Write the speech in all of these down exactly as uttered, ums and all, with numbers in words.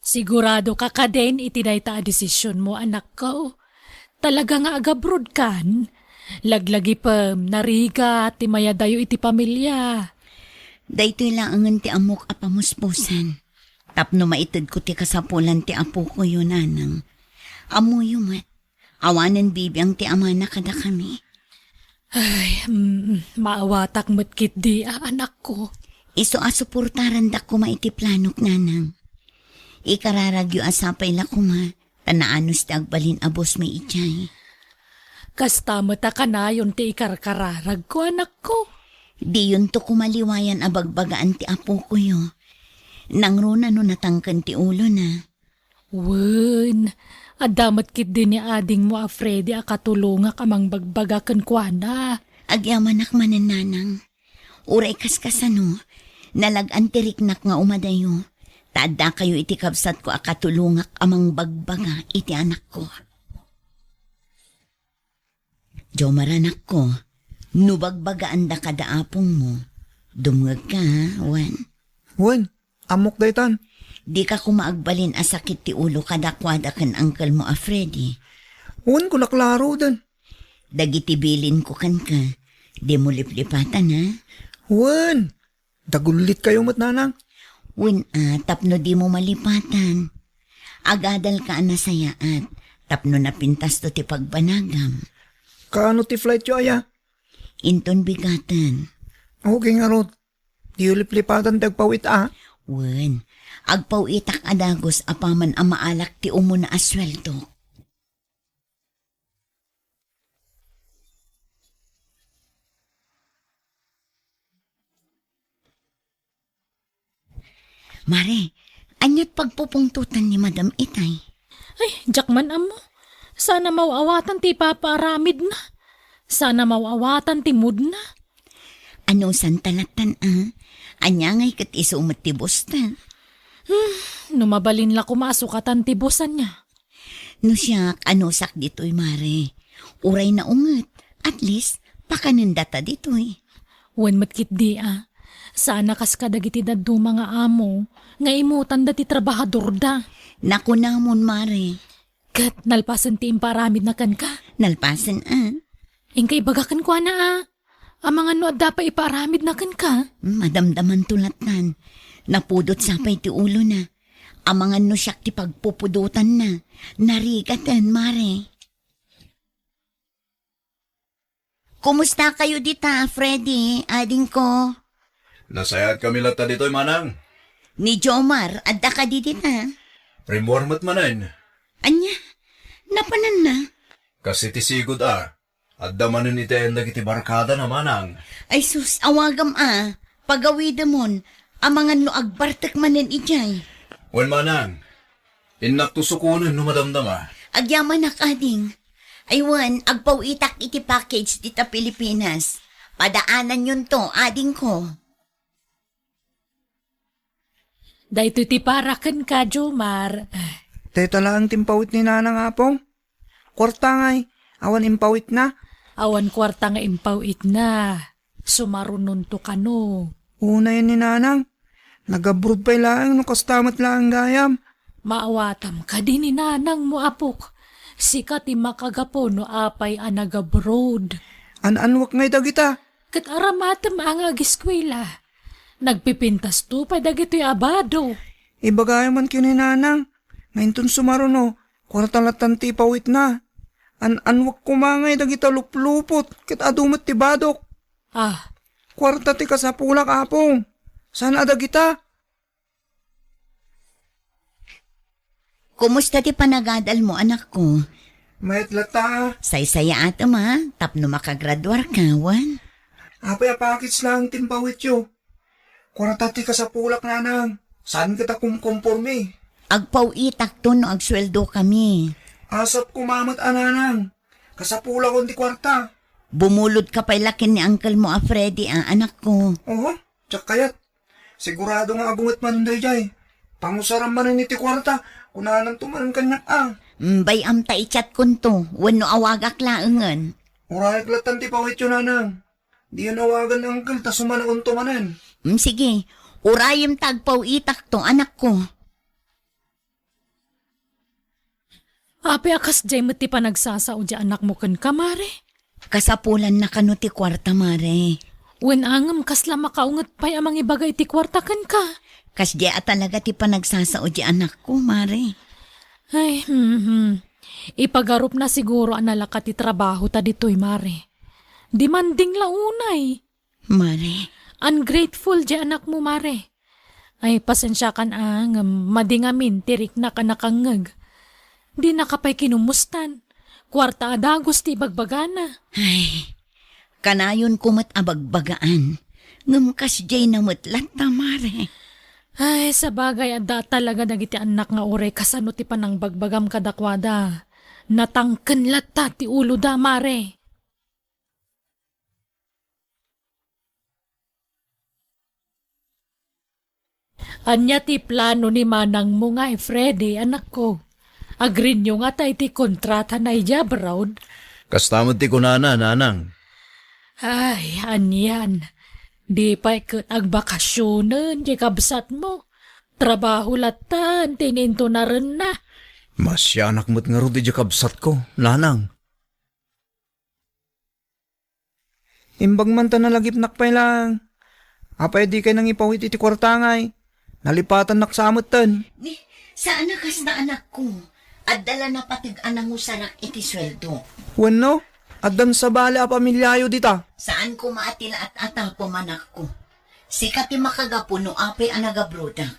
Sigurado ka kadin iti dayta a desisionmo, anakko? Talaga nga agabrodkan? Laglagipem, narigat ti mayadayo iti pamilia. Daytoy laengen ti ammok a pamuspusan. Tapno maitedko ti kasapulan ti apokoyo, nanang. Ammoyo met, awanen bibiang ti amana kadakami. Ay, mm, maawatak met ketdi a, anakko. Isu a suportarandak koma iti planok, nanang. Ikararagyo a sapay la koma, ta naanus ti agbalin a bosmi idiay. Kasta met a kanayon ti ikarkararagko, anakko. Diyonto koma liwayan a bagbagaan ti apokoyo. Nangruna no natangken ti ulona. Wen, adda met ketdi ni adingmo a Freddy a katulongak a mangbagbaga kenkuana. Agyamanak manen, nanang. Uray kaskasano, nalag-an ti riknak nga umadayo, ta addakayo iti kabsatko a katulongak a mangbagbaga iti anakko. Jomar, anakko, no bagbagaanda kada apongmo, dumngegka, ha, wen? Wen, ammok daytan. Dika koma agbalin a sakit ti ulo kadakuada ken angkelmo a Freddy. Wen, kunak laroden. Dagiti bilinko kenka, dimo liplipatan, ha? Wen, dagullitkayo met, nanang. Wen, a, tapno dimo malipatan. Agadalka a nasayaat, tapno napintasto ti pagbanagam. Kaano ti flightyo aya? Inton bigaten. Okay ngarud. Diyo liplipatan ti agpaw-it a? Wen, agpaw-itak a dagus apaman a maalak ti umuna a sueldo. Mare, aniat pagpupungtotan ni Madam itay? Ay, diak man ammo. Saan a maw-awatan ti ipapaaramidna. Saan a maw-awatan ti moodna. Anusanta lattan, a? Ania ngay ket isu met ti bosta? Hmm, no mabalin la koma a sukatan ti boss, ania? No siak, anusak ditoy, mare. Uray naunget, at least, pakanendata ditoy. Wen met ketdi a, saan a kas kadagiti dadduma nga amo, nga imutanda ti trabahadorda. Nakunamon, mare. Ket nalpasen ti impaaramidna kenka? Nalpasen, a. Inka ibaga kenkuana, a. Amangan no adda pay ipaaramidna kenka? Madamdamanto lattan. Napudot sapay ti ulona. Amangan no siak ti pagpupudotanna. Narigaten, mare. Kumustakayo dita, Freddy, adingko? Nasayaat kami latta ditoy, manang. Ni Jomar, adda kadi dita? Rimmuar met manen. Ania? Napananna? Kas iti sigud a. Adda manen iti ayan dagiti barkadana, manang. Ay sus, awagam a. Pagawidemon. Amangan no agbartek manen idiay. Wen, manang. Innakto sukonen no madamdama. Agyamanak, ading. Ay wen, agpaw-itak iti package dita Pilipinas. Padaananyonto, adingko. Daytoy ti para kenka, Jomar. Dayta laeng ti impawit ni Nanang, Apong. Kuarta ngay, awan impawitna? Awan kuarta nga impawitna. Sumarononto kano. Unayen ni Nanang. Nag-abroad pay laeng no kasta met laeng gayam. Maawatam kadi ni Nanangmo, apok. Sika ti makagapu no apay a nag-abroad. An-anwek ngay dagita? Ket aramatem a nga ageskuela. Nagpipintasto pay dagitoy a bado. Ibagayam man ken ni Nanang, nga inton sumaruno, kuarta lattan ti ipawitna. An-anwek koma ngay dagita luplupot, ket adu met ti badok. Ah. Kuarta ti kasapulak, Apong. Saan a dagita? Kumusta ti panagadalmo, anakko? Mayat latta. Saysayaatem a, tapno makagraduarka, wen? Apay a package laeng ti impawityo? Kuarta ti kasapulak, Nanang. Saan ket a kumkompormi? Agpaw-itakto no agsueldo kami. Asap koma met a, Nanang. Kasapulakon ti kuarta. Bumulodka pay la ken ni uncle mo a Freddy a, anakko. Oho, diak kayat. Sigurado nga adu met manen daydiay. Pangusaram manen iti kuarta, kunananto manen kaniak a. Mm, bay-am ta i-chatkonto, wenno awagak laengen. Urayek lattan ti pawityo, Nanang. Diyon awagan ni uncle ta sumanaonto manen. Mm, sige, urayem ta agpaw-itakto, anakko. Apay a kasdiay met ti panagsasao di anakmo kenka, Mare? Kasapulanna kano ti kuarta, Mare. Wen a ngem kasla makaunget pay a mangibaga iti kuarta kenka? Kasdiay a talaga ti panagsasao di anakko, Mare. Ay, hmm, hmm. Ipagarupna siguro a nalaka ti trabaho ta ditoy, Mare. Demanding la unay. Mare. Ungrateful di anakmo, Mare. Ay, pasensiakan a ngem madi ngamin ti riknak a nakangngeg. Dinaka pay kinumustan. Kuarta a dagus ti ibagbagana. Ay, kanayonko met a bagbagaan. Ngem kasdiayna met latta, Mare. Ay, sabagay, adda talaga dagiti annak nga uray kasano ti panangbagbagam kadakuada. Natangken latta ti uloda, Mare. Ania ti plano ni manangmo ngay, Freddy, anakko? Agrenew ngata iti kontratana idiay abroad? Kasta met ti kunana, nanang. Ay, anian. Di pay ket agbakasionen ti kabsatmo. Trabaho latta ti inintunarenna. Masianak met ngarud idiay kabsatko, nanang. Imbag man ta nalagipnak pay laeng. Apay dikay nangipawit iti kuarta ngay? Nalipatannak sa metten. Ni, saan a kasta, anakko. Adda la napateg a nangusarak iti sueldo. Wenno, addan sabali a pamiliayo dita. Saan koma a ti la at-atapom, anakko. Sika ti makagapu no apay a nagabrodak.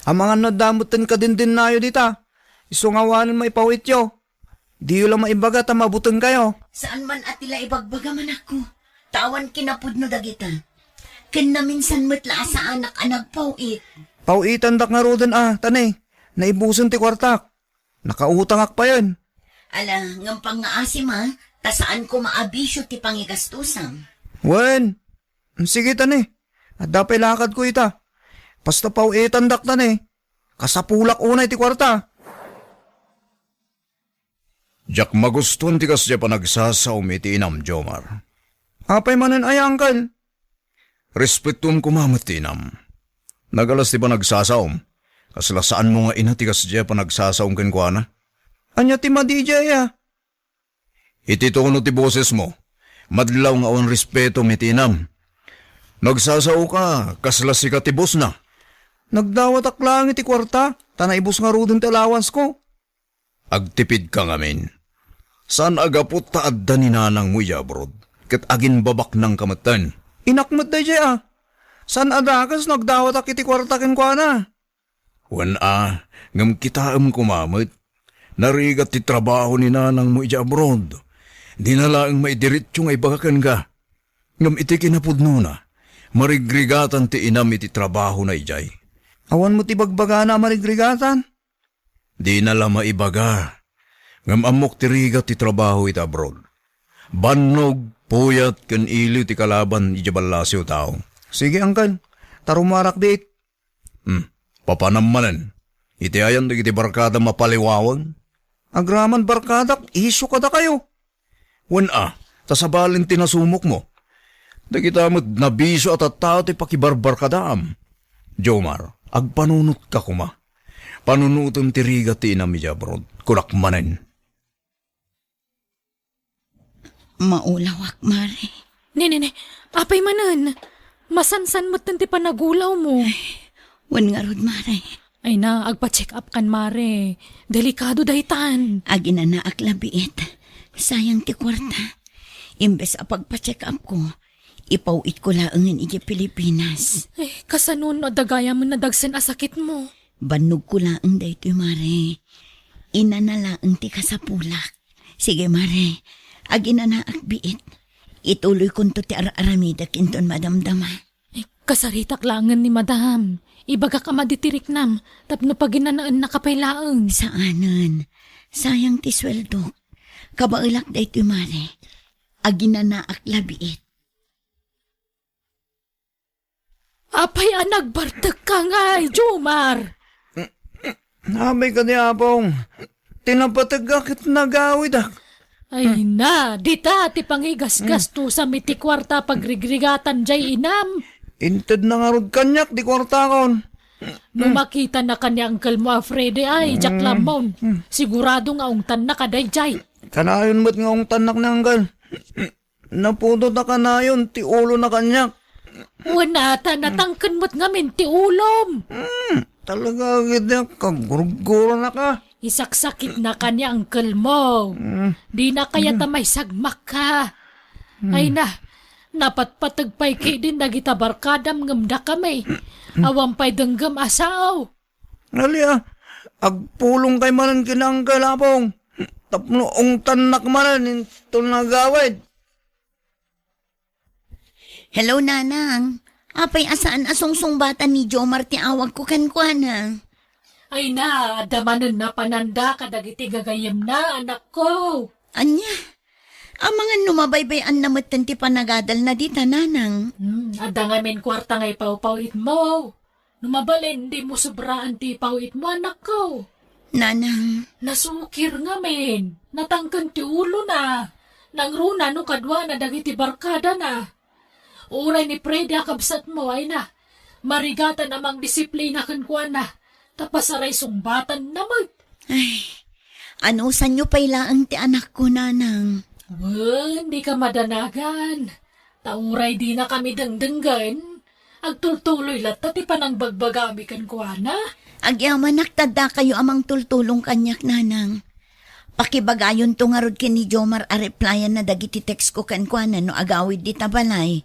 Amangan no adda metten kadindinnayo dita. Isu nga awanen maipawityo. Diyo la maibaga ta mabutengkayo. Saan man a ti la ibagbaga, anakko. Ta awan kinapudno dagita. Ken naminsan met la a saanak a nagpaw-it. Paw-itandak ngaruden a, ta ne, naibusen ti kuartak. Nakautangak payen. Ala, ngem pangngaasim a, ta saan koma a bisio ti pangigastosam. Wen, sige ta ne. Adda pay lakadko ita. Basta paw-itandak ta ne. Kasapulak unay ti kuarta. Diak magustuan ti kasdiay a panagsasaom iti inam, Jomar. Apay manen aya, Uncle? Respetuem koma met ti inam. Nagalas ti panagsasaom. Kasla saanmo nga ina ti kasdiay a panagsasaom kenkuana. Ania ti madi idiay, a? Iti tono ti bosesmo, madlaw nga awan respetom iti inam. Nagsasaoka, kasla sika ti bosna. Nagdawatak laeng iti kuarta, ta naibus ngaruden ti allowanceko. Agtipidka ngamin. Saan a gapu ta adda ni nanangmo idiay abroad, ket aginbabaknangka metten. Inak met daydiay a. Saan a dakes no agdawatak iti kuarta kenkuana. Wen a, ngem kitaem koma met. Narigat ti trabaho ni nanangmo idiay abroad. Dina laeng maidiretso nga ibaga kenka. Ngem iti kinapudnona, marigrigatan ti inam iti trabahona idiay. Awan met ibagbagana a marigrigatan? Dina la maibaga. Ngem ammok ti rigat ti trabaho iti abroad. Bannog, puyat, ken iliw ti kalaban idiay ballasiw a tao. Sige, Uncle. Ta rumarak biit. Hmm. Papanam manen. Iti ayan dagiti barkada mapaliwawan? Agraman barkadak, isyu kadakayo. Wen a, ta sabalen ti nasumokmo. Dagita met nabisio a tattao ti pakibarbarkadaam. Jomar, agpanunotka koma. Panunotem ti rigat ti inam idiay abroad. Kunak manen. Maulawak, Mare. Ne, ne, ne. Apay manen? Masansan metten ti panagulawmo. Wen ngarud, Mare. Ay na, agpa-check up kan, Mare. Delikado daytan. Aginanaak la biit. Sayang ti kuarta. Imbes a pagpa-check up ko, ipaw-itko laengen idiay Pilipinas. Ay, kasano no adda gayamen nadagsen a sakitmo? Bannogko laeng daytoy, Mare. Inana laeng ti kasapulak. Sige, Mare. Aginanaak biit. Ituloykonto ti ar-aramidek inton madamdama. Eh, kasaritak laengen ni Madam. Ibagak a madi ti riknam tapno paginanaennaka pay laeng. Saanen. Sayang ti sueldok. Kabaelak daytoy, Mare. Aginanaak la biit. Apay a nagbartekka ngay, Jomar? Apay kadi, Apong. Ti napategak ket nagawidak. Ay na, dita ti pangigasgastusam iti kuarta pagrigrigatan jay inam. Intedna ngarud kaniak ti kuartakon. No makitana ken ni Uncle mo a Freddy, ay, diak Mm. lammon. Mm. Sigurado nga ungtanna kadaydiay. Kanayon met nga ungtannak ni Uncle. Napudot a kanayon ti ulona kaniak. Wen ata, natangken met ngamin ti ulom. Hmm, talaga, gidyak, kagurgurona ka. Isaksakit na kaniak ni Uncle mo. Hmm. Di na kaya ta maisagmak ka. Hmm. Ay na, napatpateg pay ketdin dagita barkadam ngem dakami. Awan pay denggem a sao. Ali, ah, agpulongkay manen ken ni Uncle, Apong. Tapno ungtannak manen inton agawid. Hello, Nanang. Apay a saan a sungsungbatan ni Jomar ti awagko kenkuana? Ay na, adda manen napananda kadagiti gagayyemna, anakko. Ania? Amangan no mabaybay-anna metten ti panagadalna dita, Nanang. Hmm, adda ngamin kuarta nga ipawpawitmo. No mabalin, dimo sobraan ti ipawitmo, anakko. Nanang. Nasukir ngamin. Natangken ti ulona. Nangruna no kaduana dagiti barkadana. Uray ni Freddy a kabsatmo, ay na, marigatan a mangdisiplina kenkuana, ta pasaray sungbatanna met. Ay, anusanyo pay laeng ti anakko, Nanang. Wen, dika madanagan. Ta uray dinakami dengdenggen, agtultuloy latta ti panangbagbagami kenkuana. Agyamanak ta addakayo a mangtultulong kaniak, Nanang. Pakibagayonto ngarud ken ni Jomar a replyanna dagiti textko kenkuana no agawid dita balay.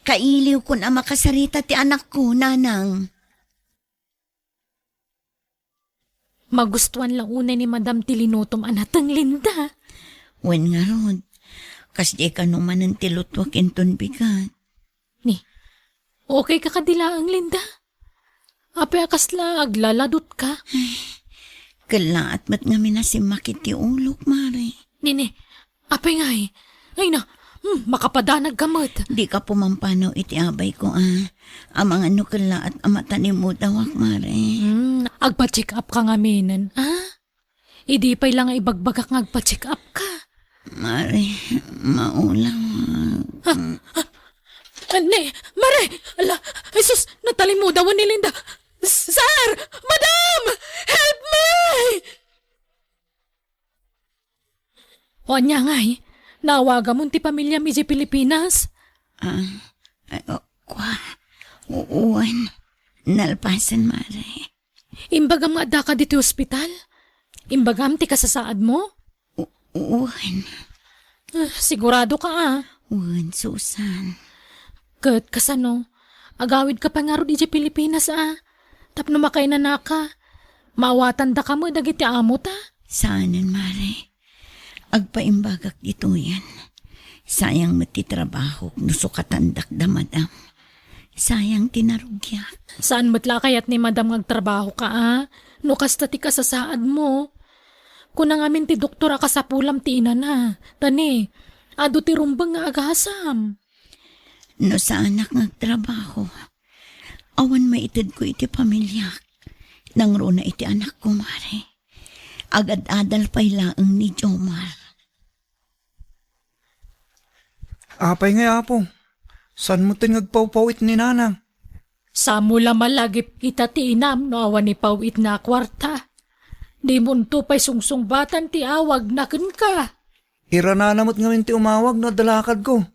Kailiwkon a makasarita ti anakko, Nanang. Magustuan la unay ni Madam ti linutom a nateng, Linda. Wen ngarud, kasdiay kano manen ti lutuak inton bigat. Ni, okay ka kadi laeng, Linda? Apay a kasla aglaladot ka? Ay, kellaat met ngamin a simmakit ti ulok, Mare. Nini, apay ngay? Ay na, hmm, makapadanag ka met. Di ka pumampanaw iti abayko, a. Amangan no kellaat a matallimudawak, Mare. Hmm, agpa-check up ka ngaminen, a? Idi pay la nga ibagbagak nga agpa-check up ka. Mare, maulawak. Ah, ah, ah, ne, Mare! Ala, Jesus, natallimudawan ni Linda. Sir! Madam! Help me! O ania ngay, naawagamon ti pamiliam idiay Pilipinas? Ah, ay, o, kua, u-, uwan, nalpasen, Mare. Imbagam nga addaka ditoy ospital? Imbagam ti kasasaadmo? U-, uwan. Ah, sigurado ka, a? Wen, Susan. Ket kasano? Agawid ka pay ngarud idiay Pilipinas, a? Tapno makainanaka, maawatandaka met dagiti amota? Saanen, Mare. Agpaimbagak ditoyen. Sayang met ti trabahok no sukatandak da Madam. Sayang ti narugiak. Saan met la a kayat ni Madam nga agtrabahoka, a? No kasta ti kasasaadmo. Kuna ngamin ti doktor a kasapulam ti inana. Ta ne, adu ti rumbeng nga agasam. No saanak nga agtrabaho, awan maitedko iti pamiliak. Nangruna iti anakko, Mare. Agad-adal pay laeng ni Jomar. Apay ngay, Apo? Saan metten nga agpawpawit ni Nanang? Samo la malagip ita ti inam no awan ipawitna a kuarta. Dimonto pay sungsungbatan ti awagna kenka. Iranana met ngamin ti umawag no adda lakadko.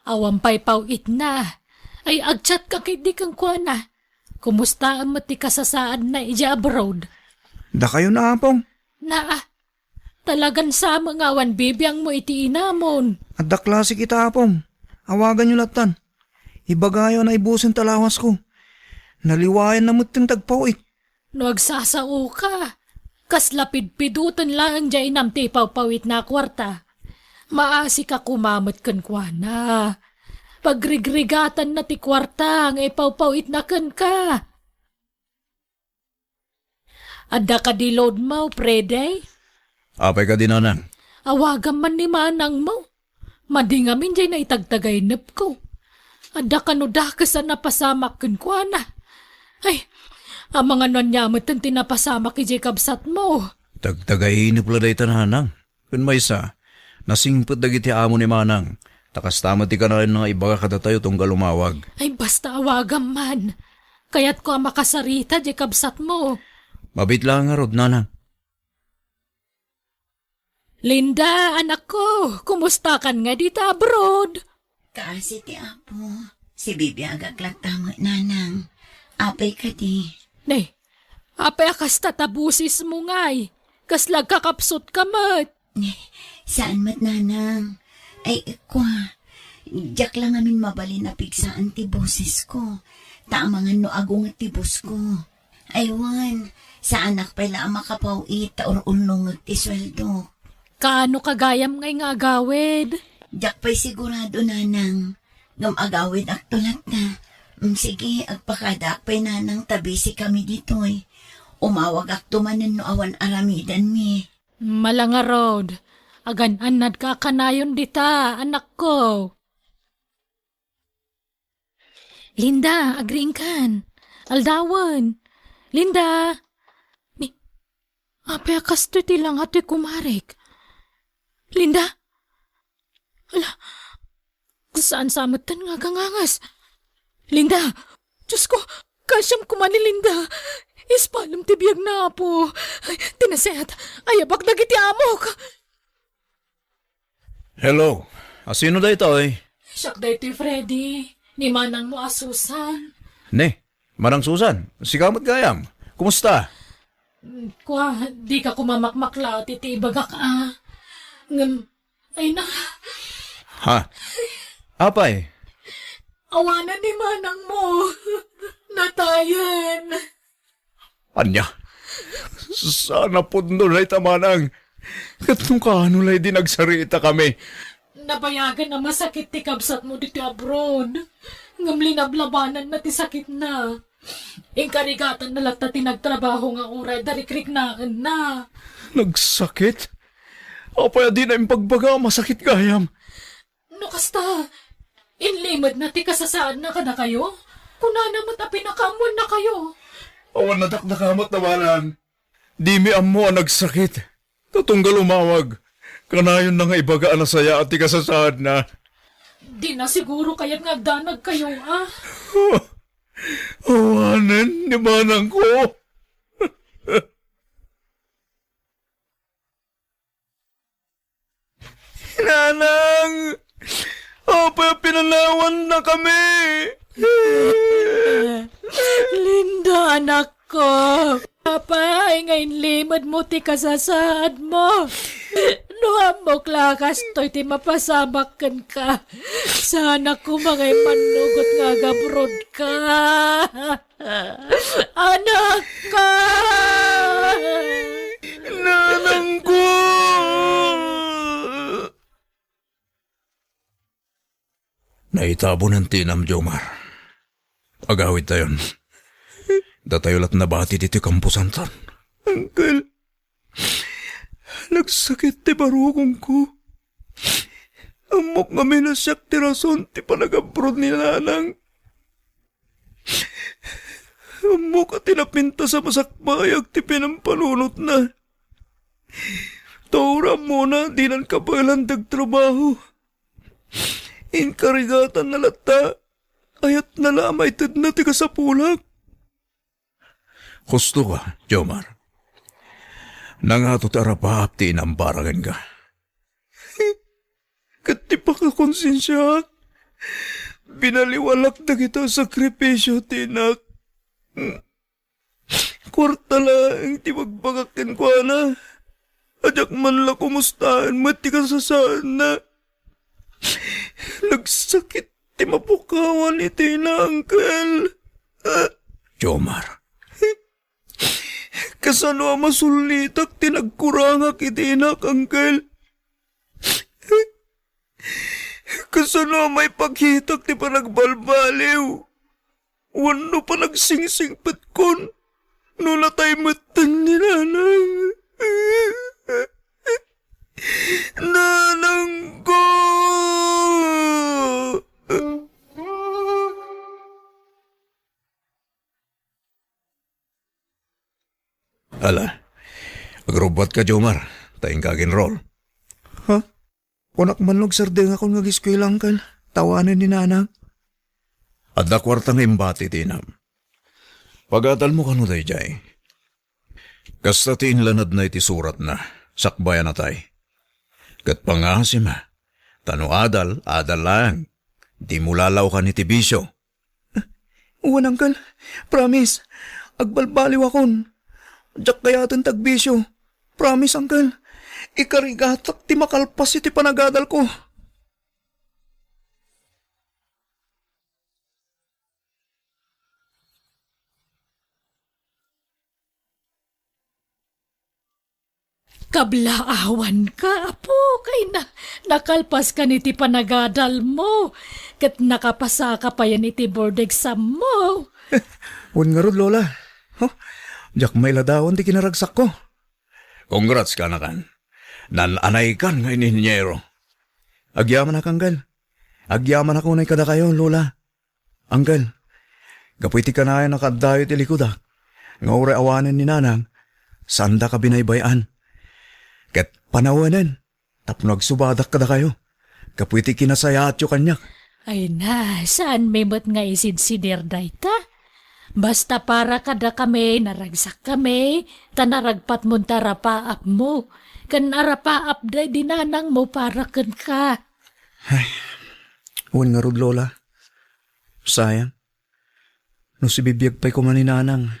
Awan pay pawitna. Ay, agchat ka ketdi kenkuana. Kumustaem met ti kasasaadna idiay abroad? Dakayon, Apong. Naa, talagan samo nga awan bibiangmo iti inamon. Adda klase kita, Apong. Awaganyo lattan. Ibagayo a naibusen ti alawasko. Naliwayanna metten ti agpawit. No agsasaoka, kasla pidpidoten laeng diay inam ti ipawpawitna a kuarta. Maasika koma met kenkuana. Pagrigrigatanna ti kuarta nga ipawpawitna kenka. Adda kadi loadmo, Freddy? Apay kadi, Nanang? Awagam man ni manangmo. Madi ngamin diay naitagtagainepko. Adda kano dakes a napasamak kenkuana. Ay, amangan no ania metten ti napasamak idiay kabsatmo. Tagtagainep la dayta, Nanang. Ken maysa, nasingpet dagiti amo ni Manang. Ta kasta met ti kanayon nga ibaga kadatayo tunggal umawag. Ay, basta awagam man. Kayatko a makasarita diay kabsatmo. Mabiit laeng ngarud, nanang. Linda, anakko, kumustakan ngay dita abroad? Kaasi ti Apo. Sibibiagak latta met, nanang. Apay kadi? Ne, apay a kasta ta bosesmo ngay? Kasla agkakapsutka met. Saan met, nanang. Ay, kua, diak la ngamin mabalin a pigsaan ti bosesko. Ta amangan no agunget ti bosko. Ay wen, saanak pay la a makapaw-it ta ur-ulnongek ti sueldo. Kaano ka gayam ngay nga agawid? Diak pay sigurado, nanang. Ngem agawidakto latta. Mm, sige, agpakadaak pay, nanang, ta busy kami ditoy. Umawagakto manen no awan aramidenmi. Mala ngarud, agan-annadka a kanayon dita, anakko. Linda, agriingkan. Aldawen. Linda! Ni, apay a kastoy ti langa ti kumarek? Linda! Ala, saan sa metten nga agangangas? Linda! Diosko, kaasiam koma ni Linda. Ispalem ti biagna, Apo. Ay, ti naset, ayabak dagiti amok. Hello, asino daytoy? Siak daytoy, Freddy. Ni manangmo a Susan. Ne, Manang Susan, sika met gayam. Kumusta? Kua, dika koma makmaklaat iti ibagak a. Ngem, ay na. Ha? Apay? Awanen ni manangmo. Natayen. Ania? Saan a pudno dayta, manang. Ket no kaano la idi nagsaritakami? Nabayagan a masakit ti kabsatmo ditoy abroad. Ngem linablabananna ti sakitna. Inkarigatanna latta ti nagtrabaho nga uray darikriknaenna. Nagsakit? Apay a dina impagbaga a masakit gayam? No kasta, inlimedna ti kasasaadna kadakayo? Kunana met a pinakaammuannakayo. Awan nadakdakamat, manang. Dimi ammo a nagsakit. Ta tunggal umawag, kanayonna nga ibaga a nasayaat ti kasasaadna. Dina siguro kayat nga agdanagkayo, a? Awanen ni manangko. Nanang! Apay a pinanawannakami? Linda, anakko. Apay nga inlimedmo ti kasasaadmo? No ammok la a kastoy ti mapasamak kenka, saanak koma nga immannugot nga agabrodka. Anakko! Nanangko! Naitabonen ti inam, Jomar. Agawidtayon. Datayo la't nabati ditoy kamposanton. Uncle, nagsakit ti barukongko. Ammok ngamin a siak ti rason ti panagabroad ni Nanang. Ammok a ti napintas a masakbayak ti pinampanunotna. Ta uray ammona, dinan kabaelan ti agtrabaho. Inkarigatanna latta, ayatna la a maitedna ti kasapulak. Husto ka, Jomar. Nangato ti arapaap ti inam para kenka. Ket ti pakakonsensiaak, binaliwalak dagita a sakrifisio ti inak. Kuarta laeng ti bagbagak kenkuana. Diak man la kumustaen met ti kasasaadna. Nagsakit ti mapukawan iti ina, Uncle. Jomar. Kasano a masullitak ti nagkurangak iti inak, Uncle? Kasano a maipakitak ti panagbalbaliw wenno panagsingpetpetko no natay metten ni Nanang? Nanangko! Ala, agrubbuatka, Jomar, ta inka aginrol. Ha? Kunak man no agsardengakon nga ageskuela, Uncle, ta awanen ni Nanang. Adda kuarta nga imbati ti inam. Pagadalmo kano daydiay. Kasta ti inlanadna iti suratna, sakbay a natay. Ket pangasim, ta no adal, adal laeng. Dimo lalawkan iti bisio. Wen, Uncle. Promise. Agbalbaliwakon. Diak kayaten ti agbisio. Promise, Uncle. Ikarigatak ti makalpas iti panagadalko. Kablaawanka, apo, kay na-, nakalpaskan iti panagadalmo, ket nakapasaka payen iti board exammo. Wen ngarud, Lola. Huh? Diak mailadawan ti kinaragsakko. Congrats kanakan. Naan-anaykan nga inhinyero. Agyamanak, Uncle. Agyamanak unay kadakayo, Lola. Uncle, gapu iti kanayon a kaaddayo iti likudak, nga uray awanen ni Nanang, saandaka binaybay-an. Ket panawenen, tapno agsubadak kadakayo, gapu iti kinasayaatyo kaniak. Ay na, saanmi met nga isidsidir dayta? Basta para kadakami, naragsakkami, ta naragpatmon ti arapaapmo, ken arapaap daydi nanangmo para kenka. Ay, wen ngarud, Lola. Sayang. No sibibiag pay koma ni Nanang,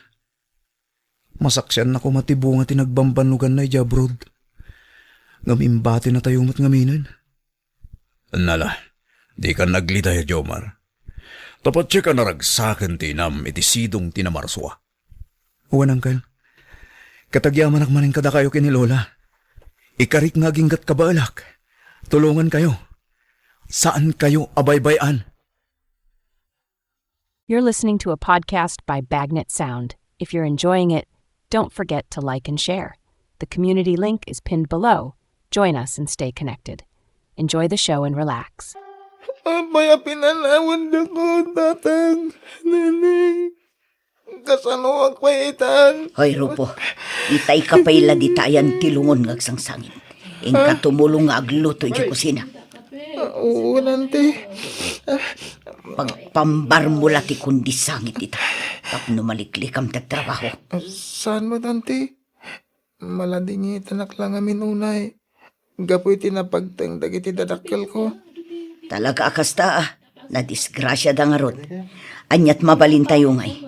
masaksianna koma ti bunga ti nagbambannoganna idiay abroad. Ngem imbatinatayo met ngaminen. Nala, dikan naglidaya, Jomar. Ta patien a naragsaken ti inam iti sidong ti namarsua. Wen, Uncle. Ket agyamanak manen kadakayo ken ni Lola. Ikarik nga aginggat kabaelak. Tulongankayo. Saankayo a baybay-an. You're listening to a podcast by Bagnet Sound. If you're enjoying it, don't forget to like and share. The community link is pinned below. Join us and stay connected. Enjoy the show and relax. Apay a pinanawan dako, Tatang, Nanang? Kasano agpaitan? Hoy, Rufo, itay ka pay la dita ayan ti lungon nga agsangsangit. Inka tumulong nga agluto idiay kusina. Ah, oo, Auntie. Pagpambarmo la ti kundi sangit ita. Tapno maliklikam ti trabaho. Saan met, Auntie? Maladingitanak la ngamin unay gapu iti napagteng dagiti dadakkelko. Talaga a kasta, a. Nadisgrasiada ngarud. Aniat mabalintayo ngay?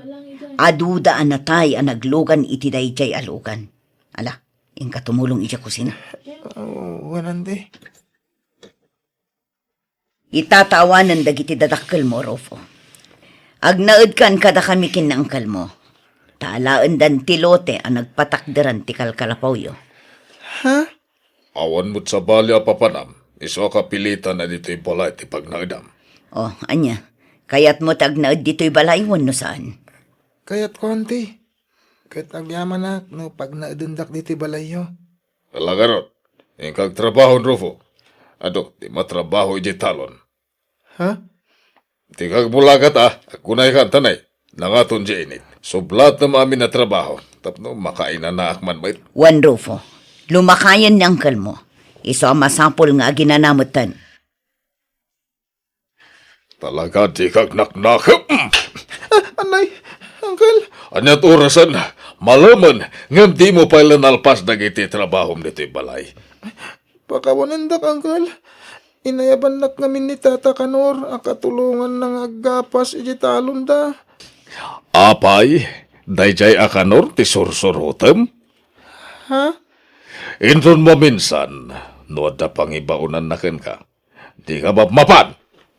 Aduda a natay a naglugan iti daydiay a lugan. Ala, inka tumulong idiay kusina. Wen, Auntie. Ita ta awanen dagiti dadakkelmo, Rufo. Agnaedkan kadakami ken ni angkelmo. Ta alaendan ti lote a nagpatakderan ti kalkalapawyo. Ha? Awan met sabali a papanam, isu a kapilitan a ditoy balay ti pagnaedam. O, ania? Kayatmo ti agnaed ditoy balay wenno saan? Kayatko, Auntie. Ket agyamanak no pagnaedendak ditoy balayyo. Ala ngarud, inka agtrabaho, Rufo. Adu ti matrabaho idiay talon. Ha? Dika agmulagat, a. Agkunayka, Antanay. Nangaton diay init. Sublatem amin a trabaho tapno makainanaak man met. Wen, Rufo, lumakayen ni angkelmo. Isu a masapul nga aginana metten. Talaga dika agnaknakep. Ah, anay, Uncle. Aniat orasen? Malemen, ngem dimo pay la nalpas dagiti trabahom ditoy balay. Pakawanendak, Uncle. Inayabannak ngamin ni Tata Kanor a katulonganna nga aggapas iti talonda. Apay, daydiay a Kanor ti sursurotem? Ha? Inton maminsan, no adda pangibaonanna kenka, dika mapmapan!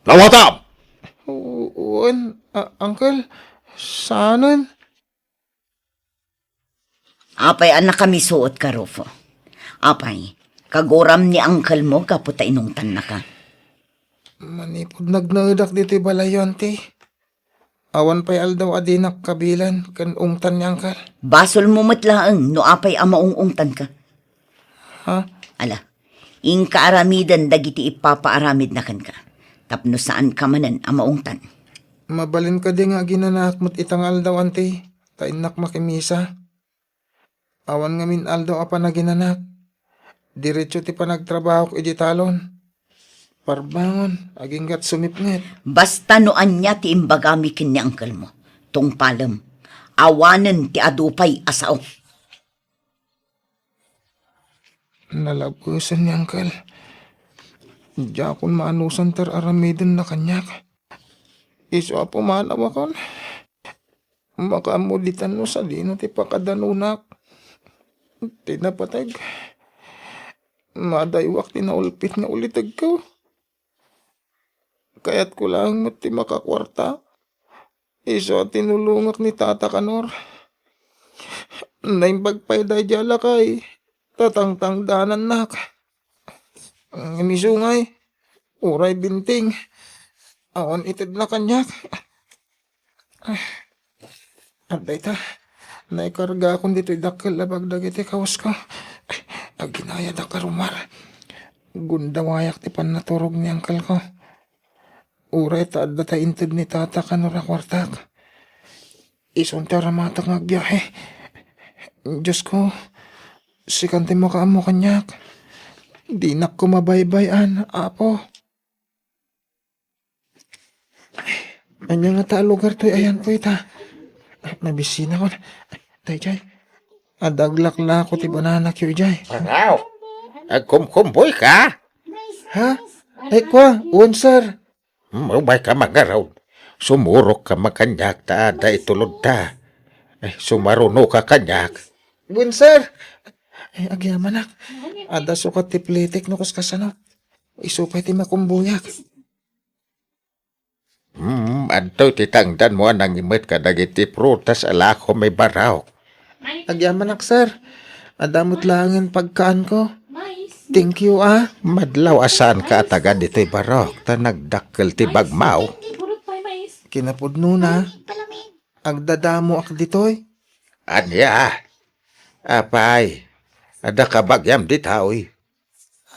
Nawatam! Wen, a, Uncle, saanen? Apay a nakamisuotka, Rufo? Apay, kaguram ni angkelmo gapu ta inungtannaka? Manipud nagnaedak ditoy balayyo, Auntie. Awan pay aldaw a dinak kabilen ken ungtan ni Uncle. Basolmo met laeng no apay a maung-ungtanka. Ha? Ala, inka aramiden dagiti ipapaaramidna kenka, tapno saanka manen a maungtan. Mabalin kadi nga aginanaak met ita nga aldaw, Auntie, ta innak makimisa? Awan ngamin aldaw a panaginanak. Diretso ti panagtrabahok iti talon. Parbangon, aginggat sumipnget. Basta no ania ti imbagami ken ni angkelmo, tungpalem. awanen ti adu pay a sao. Nalabesen ni Uncle. Diakon maanusan ti ar-aramidenna kaniak. Isu a pumanawakon. Makaammo ditan no sadino ti pakadanunak. Ti napateg. Madaywak ti naulpit nga ulitegko. Kayatko laeng met ti makakuarta. Isu a tinulongak ni Tata Kanor. Naimbag pay daydi a lakay, tatangtangdanannak. Ngem isu ngay, uray binting, awan itedna kaniak. Adda ita, naikargakon ditoy dakkel a bag dagiti kawasko. Aginayadak a rumar. Gundawayak ti pannaturog ni angkelko. Uray ta adda tay inted ni Tata Kanor a kuartak. Isun ti aramatak nga agbiahe. Diosko, sikan ti makaammo kaniak. Dinak koma baybay-an, Apo. Ania ngata a lugar toy ayanko ita? Mabisinakon. Daydiay. Adda aglaklako ti bananakyo idiay. Wow! Agkumkumboy ka? Ha? Ay, kwa, wen, sir. Umay ka mangarud. Sumurok ka man kaniak ta adda itulodta. Ay, sumaruno ka kaniak. Wen, sir. Ay, agyamanak. Adda sukat ti plitik no kas kasano. Isu pay ti makumboyak. Hmm, adtoy ti tangdanmo a nangimet kadagiti prutas a lakom, Barok. Agyamanak, sir. Adda met laengen pagkaanko. Thank you, ah. Madlaw a saanka a taga ditoy, Barok, ta nagdakkel ti bagmaw. Kinapudnona, agdadamoak ditoy. Ania? Apay, adda kabagiam ditoy?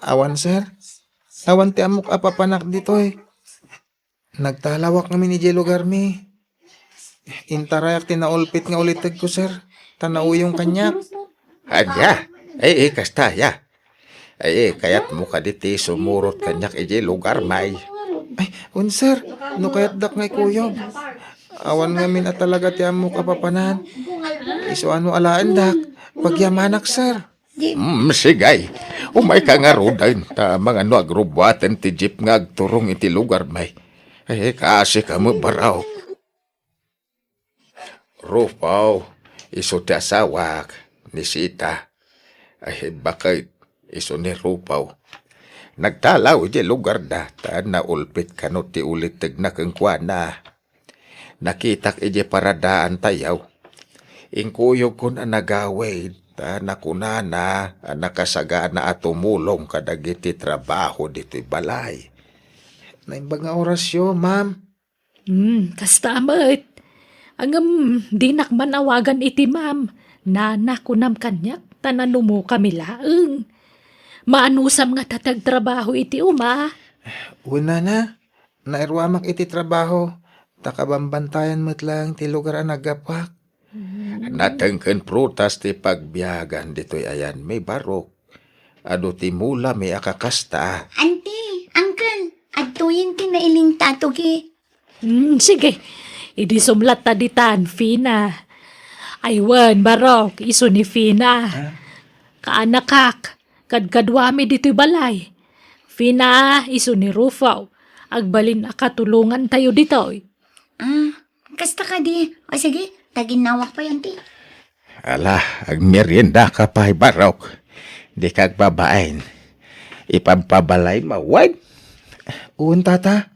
Awan, sir. Awan ti ammok a papanak ditoy. Nagtalawak ngamin idiay lugarmi. Intarayak ti naulpit nga ulitegko, sir, ta nauyong kaniak. Ania? Ay, ay, kasta, ya. Ay, kayatmo kadi ti sumurot kaniak idiay lugarmi? Ay, wen, sir, no kayatdak nga ikuyog. Awan ngamin a talaga ti ammok a papanan. Isuano alaendak, pagyamanak, sir. Mm, sige. Umayka ngaruden, ta mangano agrubbuaten ti jeep nga agturong iti lugarmi. Eh, kaasi ka met, Barok. Rufo, isu ti asawak, ni Sita. Ay, baket, isu ni Rufo. Nagtalaw iti lugarda, ta naulpit kano ti ulitegna kenkuana. Nakitak idiay paradaantayo. Inkuyogkon a nagawid, ta nakunana a nakasagana a tumulong kadagiti trabaho ditoy balay. Naimbag nga orasyo, ma'am. Hmm, kasta met. Ngem, dinak man awagan iti ma'am. Nana, kunam kaniak, ta nanumokami laeng. Maanusam ngata ti agtrabaho iti uma? Wen, nana. Nairuamak iti trabaho, ta kabambantayan met laeng ti lugar a naggapuak. Nateng ken prutas ti pagbiagan ditoy ayanmi, Barok. Adu ti mulami a kakasta. Auntie, uncle, adtoyen ti nailingta a tugi. Hmm, sige. Idi sumlatta ditan, Fina. Ay wen, Barok, isu ni Fina. Ha? Kaanakak, kadkaduami ditoy balay. Fina, isu ni Rufo. Agbalin a katulongantayo ditoy. Ah, kasta kadi. O sige, taginnawak pay, auntie. Ala, agmerienda ka pay, Barok. Dika agbabain. Ipabpabalay mawen? Wen, tata.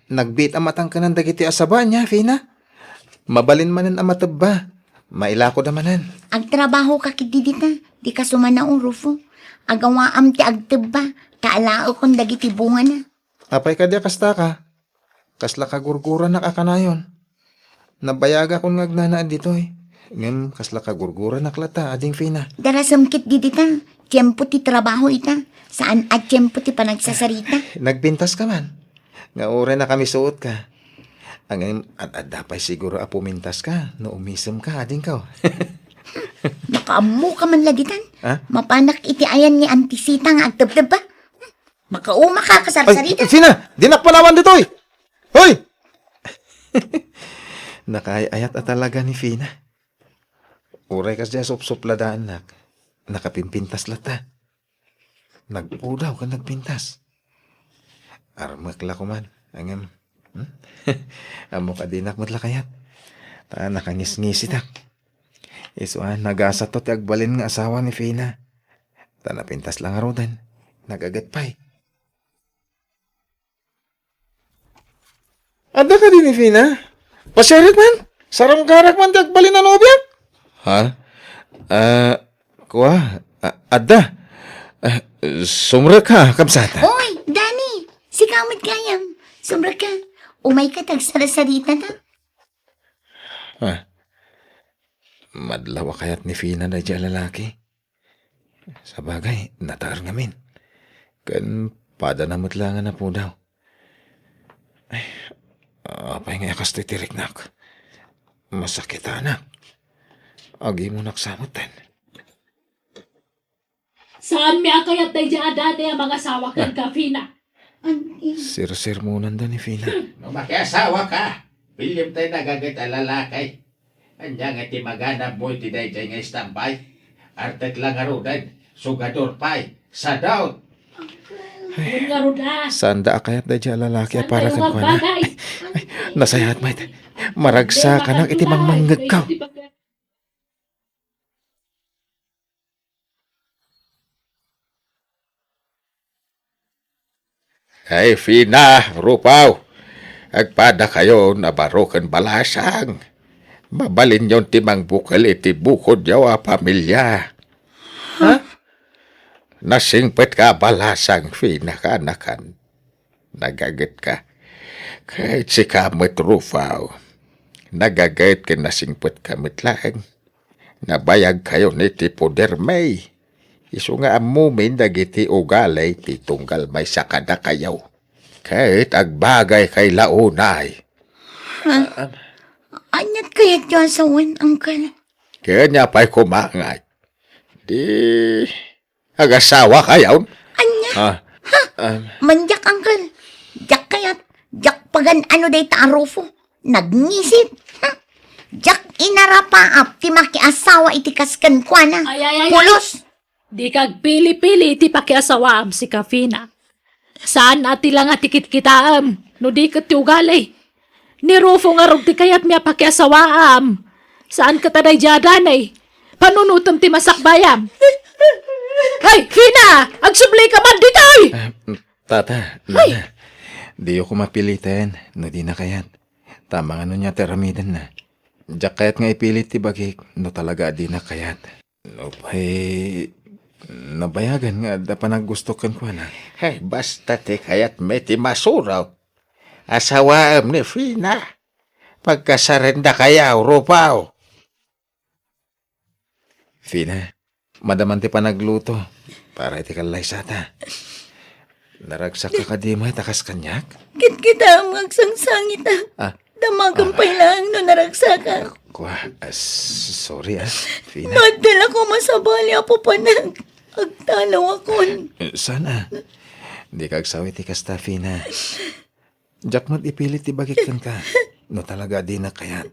Nagbiit a matangkenan dagiti asaba nia, Fina. Mabalin manen a matebba. Mailakoda manen. Agtrabahoka ketdi dita. Dika sumanao, Rufo. Agawaam ti agtebba, ta alaekon dagiti bungana. Apay kadi a kastaka? Kasla kagurguranak a kanayon. Nabayagakon nga agnanaed ditoy. Ngem kasla kagurguranak latta, ading Fina. Darasem ketdi dita. Tiempo ti trabaho ita. Saan a tiempo ti panagsasarita. Nagpintaska man. Nga uray nakamisuotka. Ngem ad-adda pay siguro a pumintaska no umisemka, adingko. Makaammoka man la ditan. Ha? Mapanak iti ayan ni Auntie Sita nga agtebtebba. Makaumaka, kasarsarita. Ay, Fina, dinak panawan ditoy. Hoy! Nakaay-ayat a talaga ni Fina. Uray kasdiay a supsupladaannak, nakapimpintas latta. Nagpudaw ken nagpintas. Armek la koman, ngem, hmm? Ammok a dinak met la kayat. Ta nakangisngisitak. Isu a, nagasato ti agbalin nga asawa ni Fina. Ta napintas la ngaruden, nagaget pay. Adda kadi ni Fina? Pasiarak man? Sarungkarak man ti agbalin a nobiak? Ha? Ah, kua? Ah, adda. Ah, sumrekka, kabsat. Oy, Dani! Sika met gayam. Sumrekka. Umayka ta agsarsaritata. Ah. Madlaw a kayat ni Fina daydiay a lalaki. Sabagay, nataer ngamin. Ken padana met la nga napudaw. Ay, apay nga kastoy ti riknak? Masakitanak. Agimunak sa metten. Saanmi a kayat daydiay a Dani a mangasawa kenka, Fina. An-, Sirsermonanda ni Fina. No makiasawaka, bilibtay nagaget a lalaki. Ania nga ti maganabmo iti daydiay nga istampay? Artek la ngaruden, sugador pay, sadot. Wen ngarud a. Saanda a kayat daydiay a lalaki a para kenkuana. Ay, nasayaat met. Maragsakanak iti mangmangngegko. Ay, Fina, Rufo, agpadakayon a baro ken balasang. Mabalinyon ti mangbukel iti bukodyo a pamilia. Ha? Nasingpetka a balasang, Fina, kaanakan. Nagagetka. Ket sika met, Rufo. Nagaget ken nasingpetka met laeng. Nabayagkayon iti podermi. Isu nga ammomin dagiti ugali ti tunggal maysa kadakayo. Ket agbagaykayo la unay. Ha? Aniat kayatyo a sawen, Uncle? Ket ania pay koma ngay? Di agasawakayon? Ania? Ah, ha? Um, Mandiak, Uncle. Diak kayat. Diak pagan-ano dayta a Rufo. Nagngisit. Ha? Diak inarapaap ti makiasawa iti kas kenkuana. Ay, ay, ay, ay. Pulos. Dika agpili-pili iti pakiasawaam, sika Fina. Saan a ti langa ti kitkitaem, no di ket ti ugali. Ni Rufo ngarud ti kayatmi a pakiasawaam. Saan ket a daydiay a Dani. Panunotem ti masakbayam. Ay, Fina! Agsublika man ditoy! Ah, tata, ay! Nana, diyo ko mapiliten no dina kayat. Ta mangano nia ti aramidenna. Diak kayat nga ipilit ti bagik no talaga a dina kayat. Nupay nabayagan nga adda panaggusto kenkuana. Ay, basta ti kayatmi ti masurot. Asawaem ni Fina. Pagkasarendakayo, Rufo. Fina, madaman ti panagluto para iti kallaysata. Naragsakka kadi met a kas kaniak? Kitkitaem nga agsangsangitak. Ah. Damagen pay laeng no naragsakak. Kua, ah, s-, sorry, ah, Fina. Madala ko masabali a papanak. Agtalawakon. Eh, saan a? Dika agsaw iti kasta, Fina. Diak met ipilit ti bagik kenka, no talaga a dinak kayat.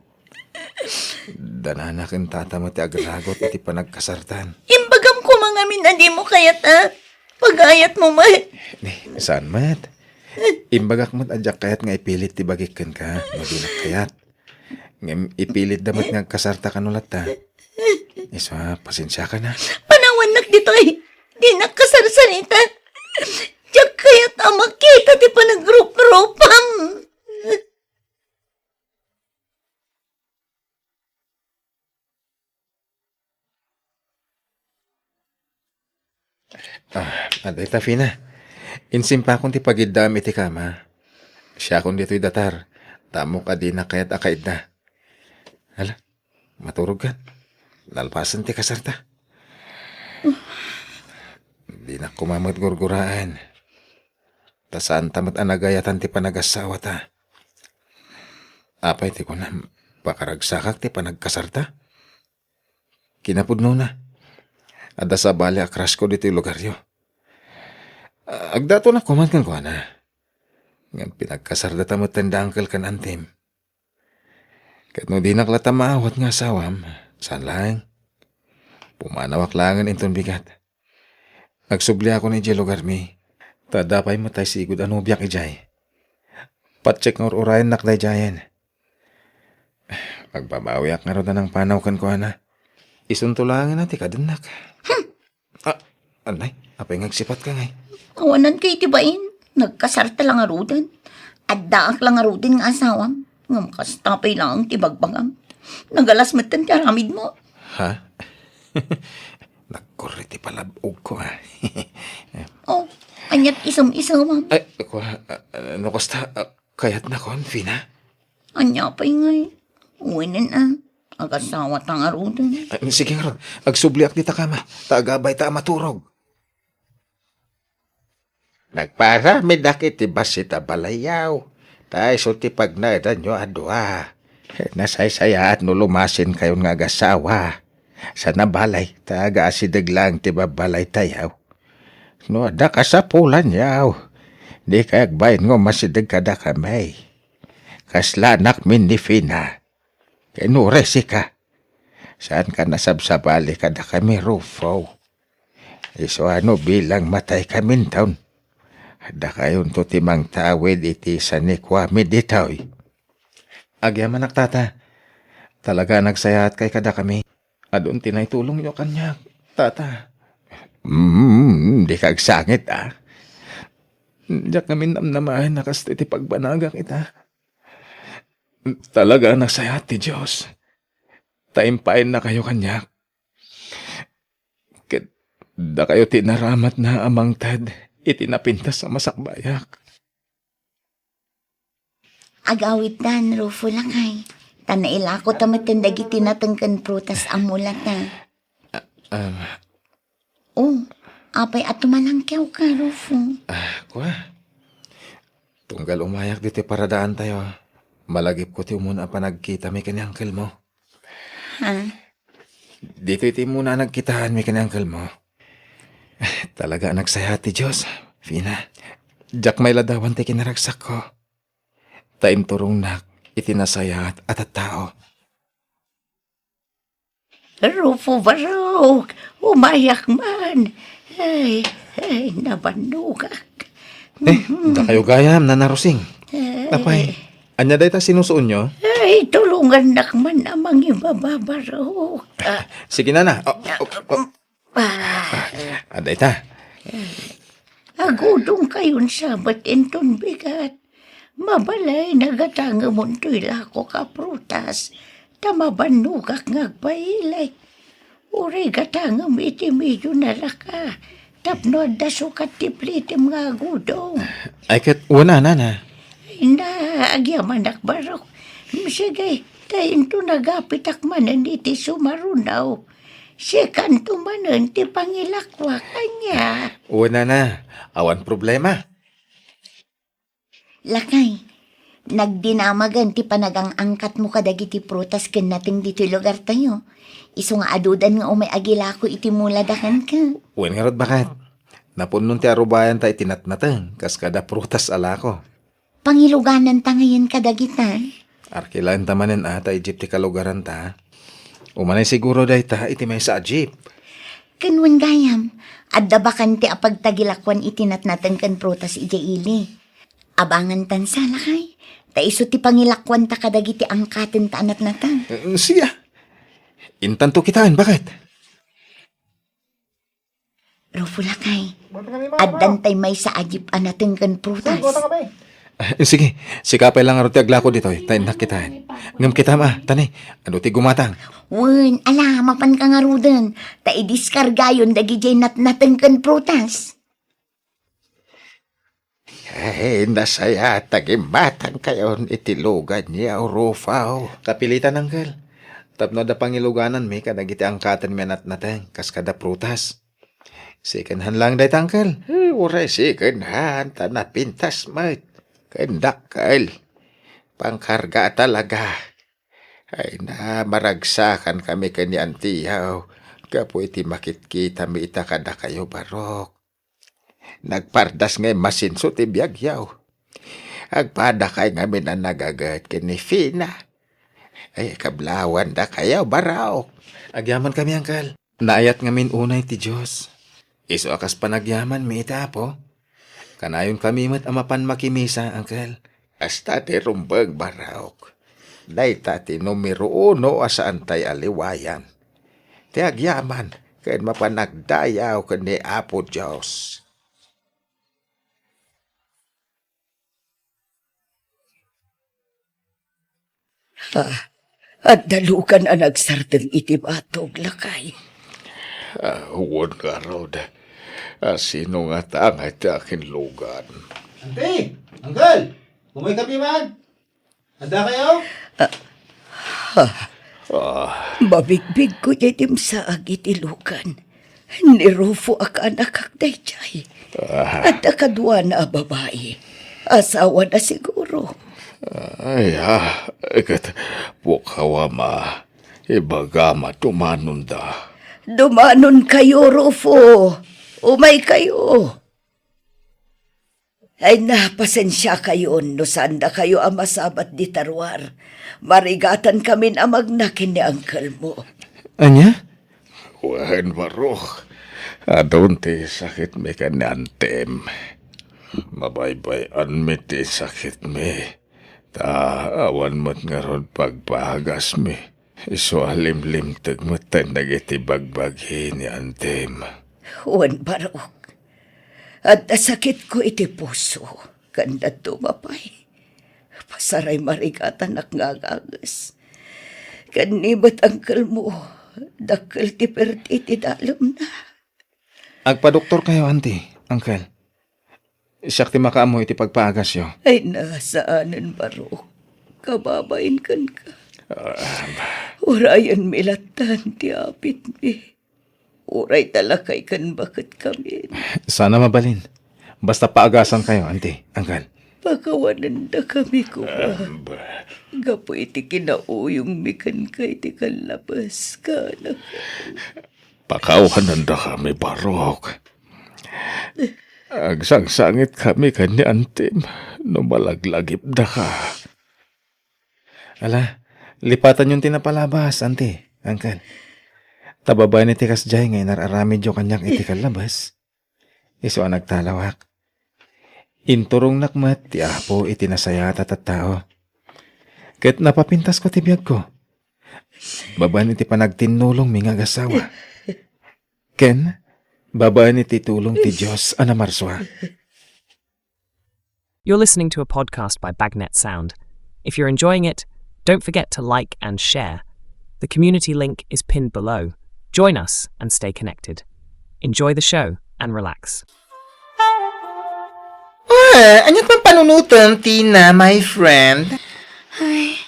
Danana ken tata met ti agragot iti panagkasartan. Imbagam koma ngamin a dimo kayat, a? Pagayatmo met. Ni, saan met? Imbagak met a diak kayat nga ipilit ti bagik kenka, no dinak kayat. Ngem ipilitda met nga agkasarta kano latta. Isu a, pasensiakan a. Panawannak ditoy. Dinak kasarsarita. Diak kayat a makita ti panagruprupam. Ah, adda ita, Fina. Insimpakon ti pagiddaam iti kama. Siakon ditoy datar. Ta ammok a dinak kayat a kaidda. Hala, maturogkan. Nalpasen ti kasarta. Dinak koma met gurguraen. Ta saanta met a nagayatan ti panagasawata. Apay ti kunam, pakaragsakak ti panagkasarta? Kinapudnona, adda sabali a crush ko ditoy lugaryo. Agdatonak koman kenkuana. Ngem pinagkasardata metten da uncle ken antim. Ket no dinak latta maawat nga asawam, saan laeng? Pumanawak laengen inton bigat. Agsubliakon idiay lugarmi. Ta adda pay met tay sigud a nobiak idiay. Patiek nga ur-urayennak daydiayen. Agbabawiak ngarud a nangpanaw kenkuana. Isunto laengen a ti kadennak. Hmm. Ah, anay, apay nga agsipatka ngay? Awanan kay ti bain. Nagkasarta la ngaruden. Addaak la ngaruden nga asawam. Ngem kasta pay laeng ti bagbagam. Nagalas metten ti aramidmo. Ha? Nagkurri ti palab-ogko, ah. Oh, aniat isum-isumam? Ay, kua, ah, no kasta, ah, kayatnakon, Fina? Ania pay ngay? Wenen, ah. Agasawata ngaruden. Ah, sige ngarud, agsubliak dita kama, ta agabayta a maturog. Nagpaaramidak iti bassit a balayyaw, ta isu ti pagnaedanyo a dua. Nasaysayaat no lumasinkayon nga agasawa. Saan a balay, ta agaasideg laeng ti babbalaytayo. No adda kasapulanyo, dikay agbain nga umasideg kadakami. Kasla anakmi ni Fina. Ken uray sika, saanka a nasabsabali kadakami, Rufo. Isu a no bilang mataykaminton, dakayonto ti mangtawid iti sanikuami ditoy. Agyamanak, Tata. Talaga a nagsayaatkay kadakami. Adun ti naitulongyo kaniak, Tata. Mm, dika agsangit, ah. Diak ngamin namnamaen a kastoy ti pagbanagak ita. Talaga a nasayaat ti Dios, ta impainnakayo kaniak. Ket dakayo ti inaramatna a mangted iti napintas a masakbayak. Agawidtan, Rufo, lakay. Ta nailako ta metten dagiti nateng ken prutas a mulata. Ah, ah. Oh, apay a tumalangkewka, Rufo? Ah, kua. Tunggal umayak ditoy paradaantayo, malagipko ti umuna a panagkitami ken ni angkelmo. Ha? Ditoy ti umuna a nagkitaanmi ken ni angkelmo. Talaga a nagsayaat ti Dios, Fina. Diak mailadawan ti kinaragsakko. Ta inturongnak iti nasayaat a tattao. Rufo Barok, umayak man. Ay, ay, nabannogak. Eh, dakayo gayam, Nana Rosing. Eh. Apay, ania dayta sinusuonyo? Ay, tulongannak man a mangibaba, Barok. Ah. Sige, Nana. Oh, oh, oh. Ah. Ah, dayta. Agudongkayon sa met inton bigat. Mabalay, nagatangemonto ti lakok a prutas, ta mabannogak nga agpailay. Uray gatangem iti medio nalaka, tapno adda sukat ti plitem nga agudong. Ay, ket wen a, Nana. Ay, na, agyamanak, Barok. Sige, ta inton agapitak manen iti sumarunaw, sikanto manen ti pangilakuak, ania? Wen a, Nana, awan problema. Lakay, nagdinamagen ti panagang-angkatmo kadagiti prutas ken nateng ditoy lugartayo. Isu nga adudan nga umay agilako iti mulada kenka. Wen ngarud, baket. Napunnon ti arubayanta iti natnateng, kas kada prutas a lako. Pangilugananta ngayen kadagita? Arkilaenta manen a ta jeep ti kalugaranta. Umanay siguro dayta iti maysa a jeep. Ken wen gayam, adda bakante a pagtagilakuan iti natnateng ken prutas idiay ili. Abangantan sa, lakay, ta isu ti pangilakuanta kadagiti angkatenta a natnateng. Mm, siya. Intanto kitaen, baket? Rufo, lakay, addan tay maysa a jeep a nateng ken prutas. Ah, sige, sika pay la ngarud ti aglako ditoy, ta innak kitaen. Ngem kitam a, tani, adu ti gumatang? Wen, ala, mapanka ngaruden, ta idiskargayon dagidiay natnateng ken prutas. Ay, nasayaat a gimmatangkayon iti luganyo, Rufo. Kapilitan, Uncle. Tapno adda pangilugananmi kadagiti angkatenmi a natnateng, kas kada prutas. Second hand lang dayta, Uncle. Eh, uray second hand, ta napintas met. Ken dakkel. Pangkarga talaga. Ay na, maragsakankami ken ni Antiyaw gapu iti makitkitami ita kadakayo, Barok. Nagpardas nga immasinso ti biagyo. Agpadakay ngamin a nagaget ken ni Fina. Ay, kablawandakayo, Barok. Agyamankami, Angkel. Naayat ngamin unay ti Dios. Isu a kas panagyamanmi iti Apo, kanayonkami met a mapan makimisa, Angkel. Kasta ti rumbeng, Barok. Dayta ti numero uno a saantay a liwayan. Ti agyaman ken mapan agdayaw ken ni Apo Dios. Ah, adda lugan a nagsardeng iti batog, lakay. Ah, wen ngarud. Ah, sino ngata nga iti akin lugan? Auntie! Uncle! Umaykami man! Adda kayo? Ah, ha. Ah. Mabigbigko diay dimsaag iti lugan. Ni Rufo a kaanakak daydiay. Ah. Adda kaduana a babai. Asawana siguro. Ay, ah, ket pukaw, ama. Ibagam a dumanonda. Dumanonkayo, Rufo. Umaykayo. Ay na, pasensiakayon no saandakayo a masabat dita ruar. Marigatankamin a magna ken ni uncle mo. Ania? Wen, Barok. Adun ti sakitmi ken ni auntiem. Mabaybay-anmi ti sakitmi. Ta awan met ngarud pagpagasmi. Isu a limlimteg met dagiti bagbagi ni auntiem. Wen, Barok. Adda sakitko iti puso, ken dadduma pay. Pasaray marigatanak nga aganges. Ken ni met uncle mo, dakkel ti perti ti dalemna. Agpadoktorkayo, auntie, uncle. Siak ti makaammo iti pagpaagasyo. Ay na, saanen, Barok. Kababain kenka. Ah. Urayenmi lattan ti apitmi. Uray ta lakay ken baketkamin. Saan a mabalin. Basta paagasankayo, auntie, uncle. Pakawanendakami koma. Ah, ba. Gapu iti kinauyongmi kenka iti kallabes, kanak. Pakawanendakami, Barok. Agsangsangitkami ken ni auntiem no malaglagipdaka. Ala, lipatanyon ti napalabas, auntie, uncle. Ta babaen iti kasdiay nga inar-aramidyo kaniak iti kallabes, isu a nagtalawak. Inturongnak met ti Apo iti nasayaat a tattao. Ket napapintasko ti biagko. Babaen iti panagtinnulongmi nga agasawa. Ken, babaen iti tulong ti Dios a namarsua. You're listening to a podcast by Bagnet Sound. If you're enjoying it, don't forget to like and share. The community link is pinned below. Join us and stay connected. Enjoy the show and relax. Ah, ania ti pampanunotem, Tina, my friend? Ay,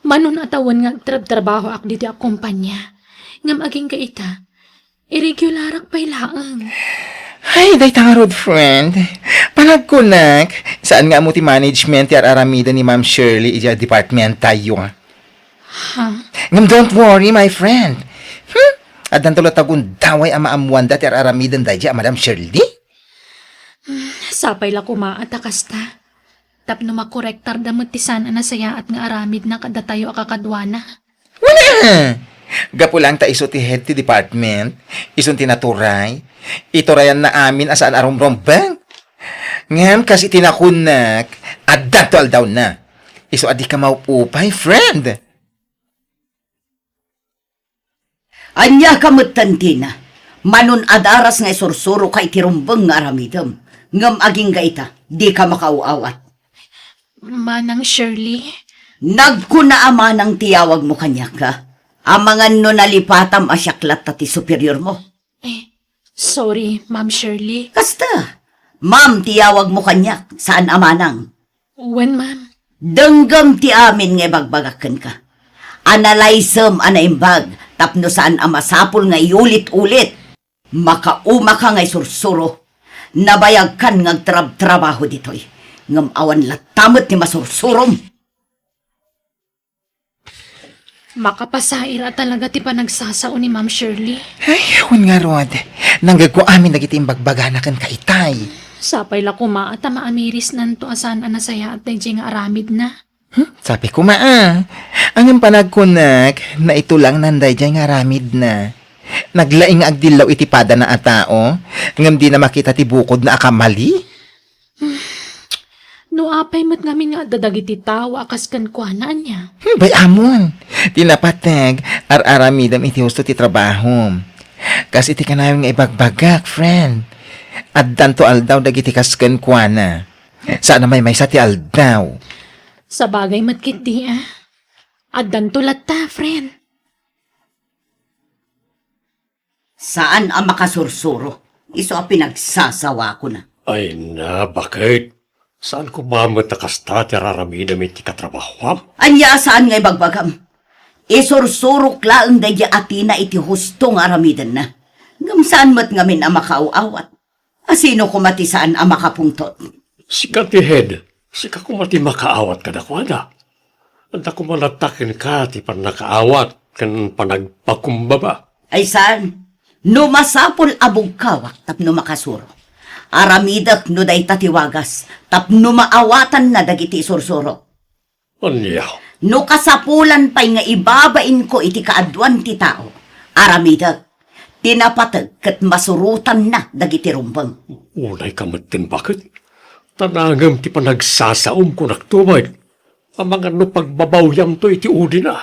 manon a tawen nga agtrabtrabahoak ditoy a kompania. Ngem agingga ita, irregularak pay laeng. Ay, dayta ngarud, friend. Panagkunak, saan nga ammo ti management ti ar-aramiden ni Ma'am Shirley idiay department tayo. Ha? Ngem don't worry, my friend. Hmm? Addanto latta gundaway a maammoanda ti ar-aramiden daydiay a Madam Shirley. Hmm, sapay la koma a ta kasta. Tapno makorektarda met ti saan a nasayaat nga aramidna kadatayo a kakaduana. Wen a! Gapu laeng ta isu ti head ti department, isun ti naturay, iturayanna amin a saan a rumrumbeng. Ngem kas iti nakunnak, addanto aldawna. Isu a dika maup-upay, friend. Ania ka metten, Tina? Manon adaras nga isursuroka iti rumbeng nga aramidem, ngem agingga ita, dika makaaw-awat. Manang Shirley? Nagkuna a manang ti yawagmo kaniak, a? Amangan no nalipatam a siak latta ti superiormo. Eh, sorry, Ma'am Shirley. Kasta, ma'am ti yawagmo kaniak, saan a manang. Wen, ma'am. Denggem ti amin nga ibagbagak kenka. Analaysem a naimbag tapno saan a masapul nga iulit-ulit. Makaumaka nga isursuro. Nabayagkan nga agtrabtrabaho ditoy. Ngem awan latta met ti masursurom. Makapasair a talaga ti panagsasao ni Ma'am Shirley. Ay, wen ngarud. Nanggegko amin dagiti imbagbagana kenka itay. Sapay la koma ta maamirisnanto a saan a nasayaat daydiay nga aramidna. Hmm? Sabi ko, ma, ah. Ngem panagkunak, naitulangnan daydiay nga aramidna. Naglaing nga agdillaw iti padana a tao, ngem dina makita ti bukodna a kamali. No apay met ngamin nga adda dagiti tao a kas kenkuana, ania? Hmm, bay amon. Ti napateg, ar-aramidem iti husto ti trabahom. Kas iti kanayon nga ibagbagak, friend. Addanto aldaw dagiti kas kenkuana. Saan a maymaysa ti aldaw. Sabagay met ketdi, ah. Addanto latta, friend. Saan a makasursuro. Isu a pinagsasawakona. Ay na, baket? Saan ko mamet a kasta ti araramidem iti katrabahoam? Ania a saan nga ibagbagam? Isursurok laeng daydi atina iti husto nga aramidenna. Ngem saan met ngamin a makaaw-awat. A sino koma ti saan a makapungtot? Sika ti head, sika koma ti makaawat kadakuada. Adda koma latta kenka ti pannakaawat ken panagpakumbaba. Ay saan, no masapul a bugkawak tapno makasuro, aramidek no dayta ti wagas tapno maawatanna dagiti isursuro. Ania? No kasapulan pay nga ibabainko iti kaaduan ti tao, aramidek. Ti napateg ket masurotanna dagiti rumbeng. Unayka metten, baket? Ta nangem ti panagsasaom kunakto met. Amangan no pagbabawyamto iti udina.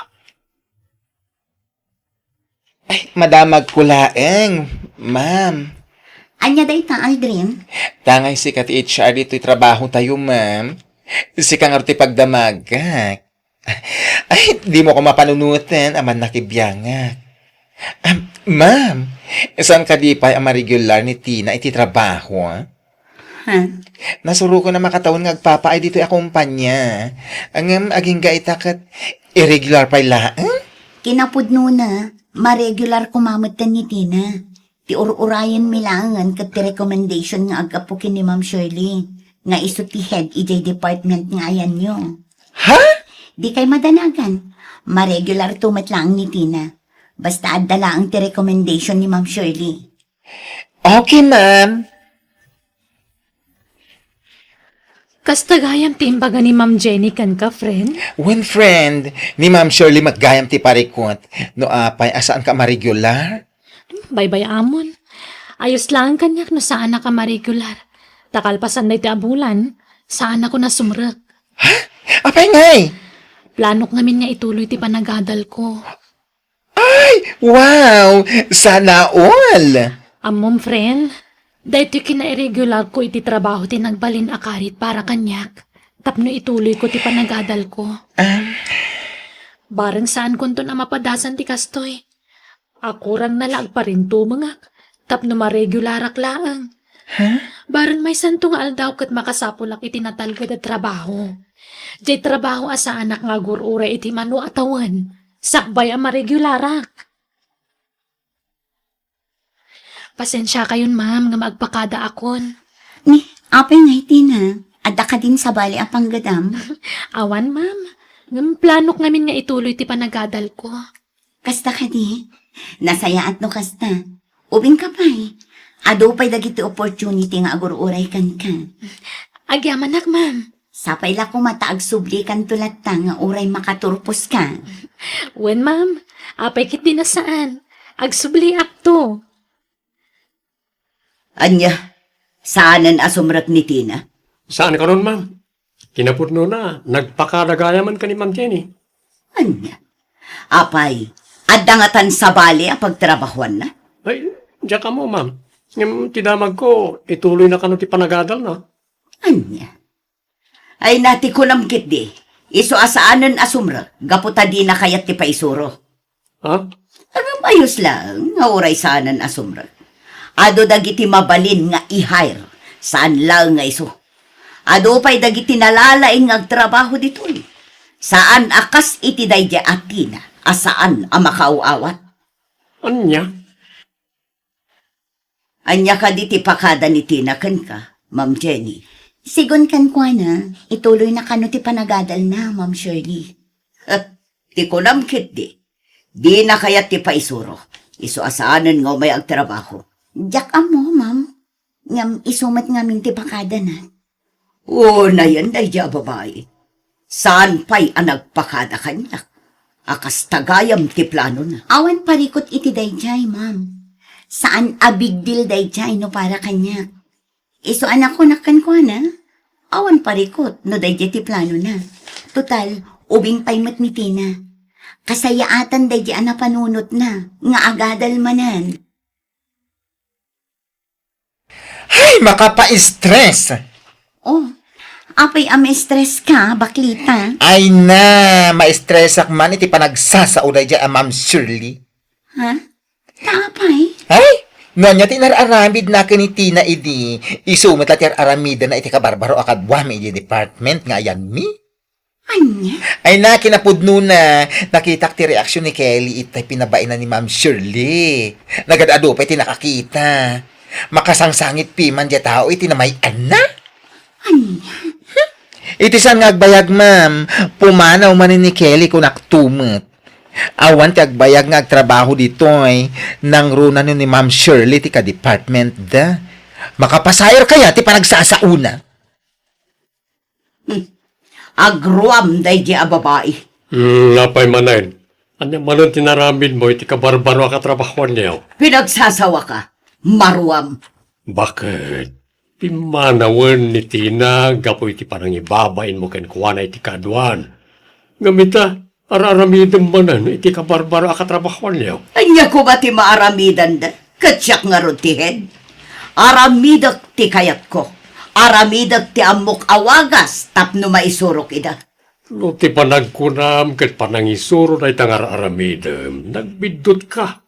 Ay, madamagko laeng, ma'am. Ania dayta, Aldrin? Tangay sika ti H R ditoy trabaho tayo, ma'am. Sika ngarud ti pagdamagak. Ay, dimo ko mapanunoten a mannakibiangak. Am, ma'am, saan kadi pay a maregular ni Tina iti trabaho, ah? Ha? Nasurokon a makatawen nga agpapaay ditoy a kumpanya. Ngem agingga ita ket irregular pay laeng? Kinapudnona, maregular koma metten ni Tina. Ti ur-urayenmi laengen ket ti recommendation nga aggapu ken ni Ma'am Shirley, nga isu ti head idiay department nga ayanyo. Ha? Dikay madanagan. Maregularto met laeng ni Tina. Basta adda laeng ti recommendation ni Ma'am Shirley. Okay, ma'am. Kasta gayam ti imbaga ni Ma'am Jenny kenka, friend? Wen, friend, ni Ma'am Shirley met gayam ti parikut. No apay a saanka a maregular? Baybay-amon. Ayos laeng kaniak no saanak a maregular. Ta kalpasan daytoy a bulan, saanakon a sumrek. Ha? Apay ngay? Planok ngamin nga ituloy ti panagadalko. Ay! Wow! Sana all! Ammom, friend, daytoy kinairegularko iti trabaho ti nagbalin a karit para kaniak tapno ituloyko ti panagadalko. Ah. Bareng saankonton a mapadasan ti kastoy. Akurangna la agparintumengak tapno maregularak laeng. Ha? Bareng maysanto nga aldaw ket makasapulak iti natalged a trabaho. Diay trabaho a saanak nga agur-uray iti mano a tawen, sakbay a maregularak. Pasensiakayon, ma'am, ngem agpakadaakon. Ni, apay ngay, Tina? Adda kadin sabali a panggadam? Awan, ma'am. Ngem planok ngamin nga ituloy ti panagadalko. Kasta kadi? Nasayaat no kasta. Ubingka pay. Adu pay dagiti opportunity nga agur-uray kenka. Agyamanak, ma'am. Sapay la koma ta agsublikanto latta nga uray makaturposka. Wen, ma'am. Apay ketdi a saan. Agsubliakto. Ania? Saanen a sumrek ni Tina? Saan kanon, ma'am. Kinapudnona, nagpakada gayamen ken ni Ma'am Jenny. Ania? Apay, adda ngatan sabali a pagtrabahuanna? Ay, diak ammo, ma'am. Ngem ti damagko, ituloyna kano ti panagadalna. Ania? Ay na ti kunam ketdi, isu a saanen a sumrek gapu ta dina kayat ti paisuro. Ha? Ngem ayos laeng nga uray saanen a sumrek. Adu dagiti mabalin nga i-hire, saan laeng nga isu. Adu pay dagiti nalalaing nga agtrabaho ditoy. Saan a kas iti daydiay a Tina a saan a makaaw-awat. Ania? Ania kadi ti pakada ni Tina kenka, Ma'am Jenny? Sigun kenkuana, ituloyna kano ti panagadalna, Ma'am Shirley. Ti kunam ketdi, dina kayat ti paisuro. Isu a saanen nga umay agtrabaho. Diak ammo, ma'am. Ngem isu met ngamin ti pakadana. Unayen daydi a babai. Saan pay a nagpakada kaniak a kasta gayam ti planona. Awan parikut iti daydiay, ma'am. Saan a big deal daydiay no para kaniak. Isu a nakunak kenkuana, awan parikut no daydiay ti planona. Total, ubing pay met ni Tina. Kasayaatan daydiay a napanunotna nga agadal manen. Ay, makapa-stress! Oh, apay a ma-stress ka, baklita? Ay na, ma-stressak man iti panagsasao daydiay a Ma'am Shirley. Ha? Ta apay? Ay, no ania ti inar-aramidna ken ni Tina idi, isu met la ti ar-aramidenna iti kabarbaro a kaduami iti department nga ayanmi? Ania? Ay na, kinapudnona, nakitak ti reaksion ni Kelly itay pinabaina ni Ma'am Shirley. Nagad-adu pay ti nakakita. Makasangsangit piman diay tao iti namay-anna. Ania? Iti saan nga agbayag, ma'am, pumanaw manen ni Kelly kunakto met. Awan ti agbayag nga agtrabaho ditoy, nangruna no ni Ma'am Shirley ti kadepartmentda. Makapasair kaya ti panagsasaona? Hmm. Agruam daydiay a babai. Hmm, apay manen? Ania manen ti inaramidmo iti kabarbaro a katrabahoanyo? Pinagsasawaka. Maruam. Baket? Pimmanawen ni Tina gapu iti panangibabainmo kenkuana iti kaaduan. Ngem ita, ar-aramidem manen iti kabarbaro a katrabahoanyo. Ania koma ti maaramidenda? Ket siak ngarud ti head. Aramidek ti kayatko. Aramidek ti ammok a wagas tapno maisurok ida. No ti panagkunam ket panangisuro dayta nga ar-aramidem, nagbiddutka.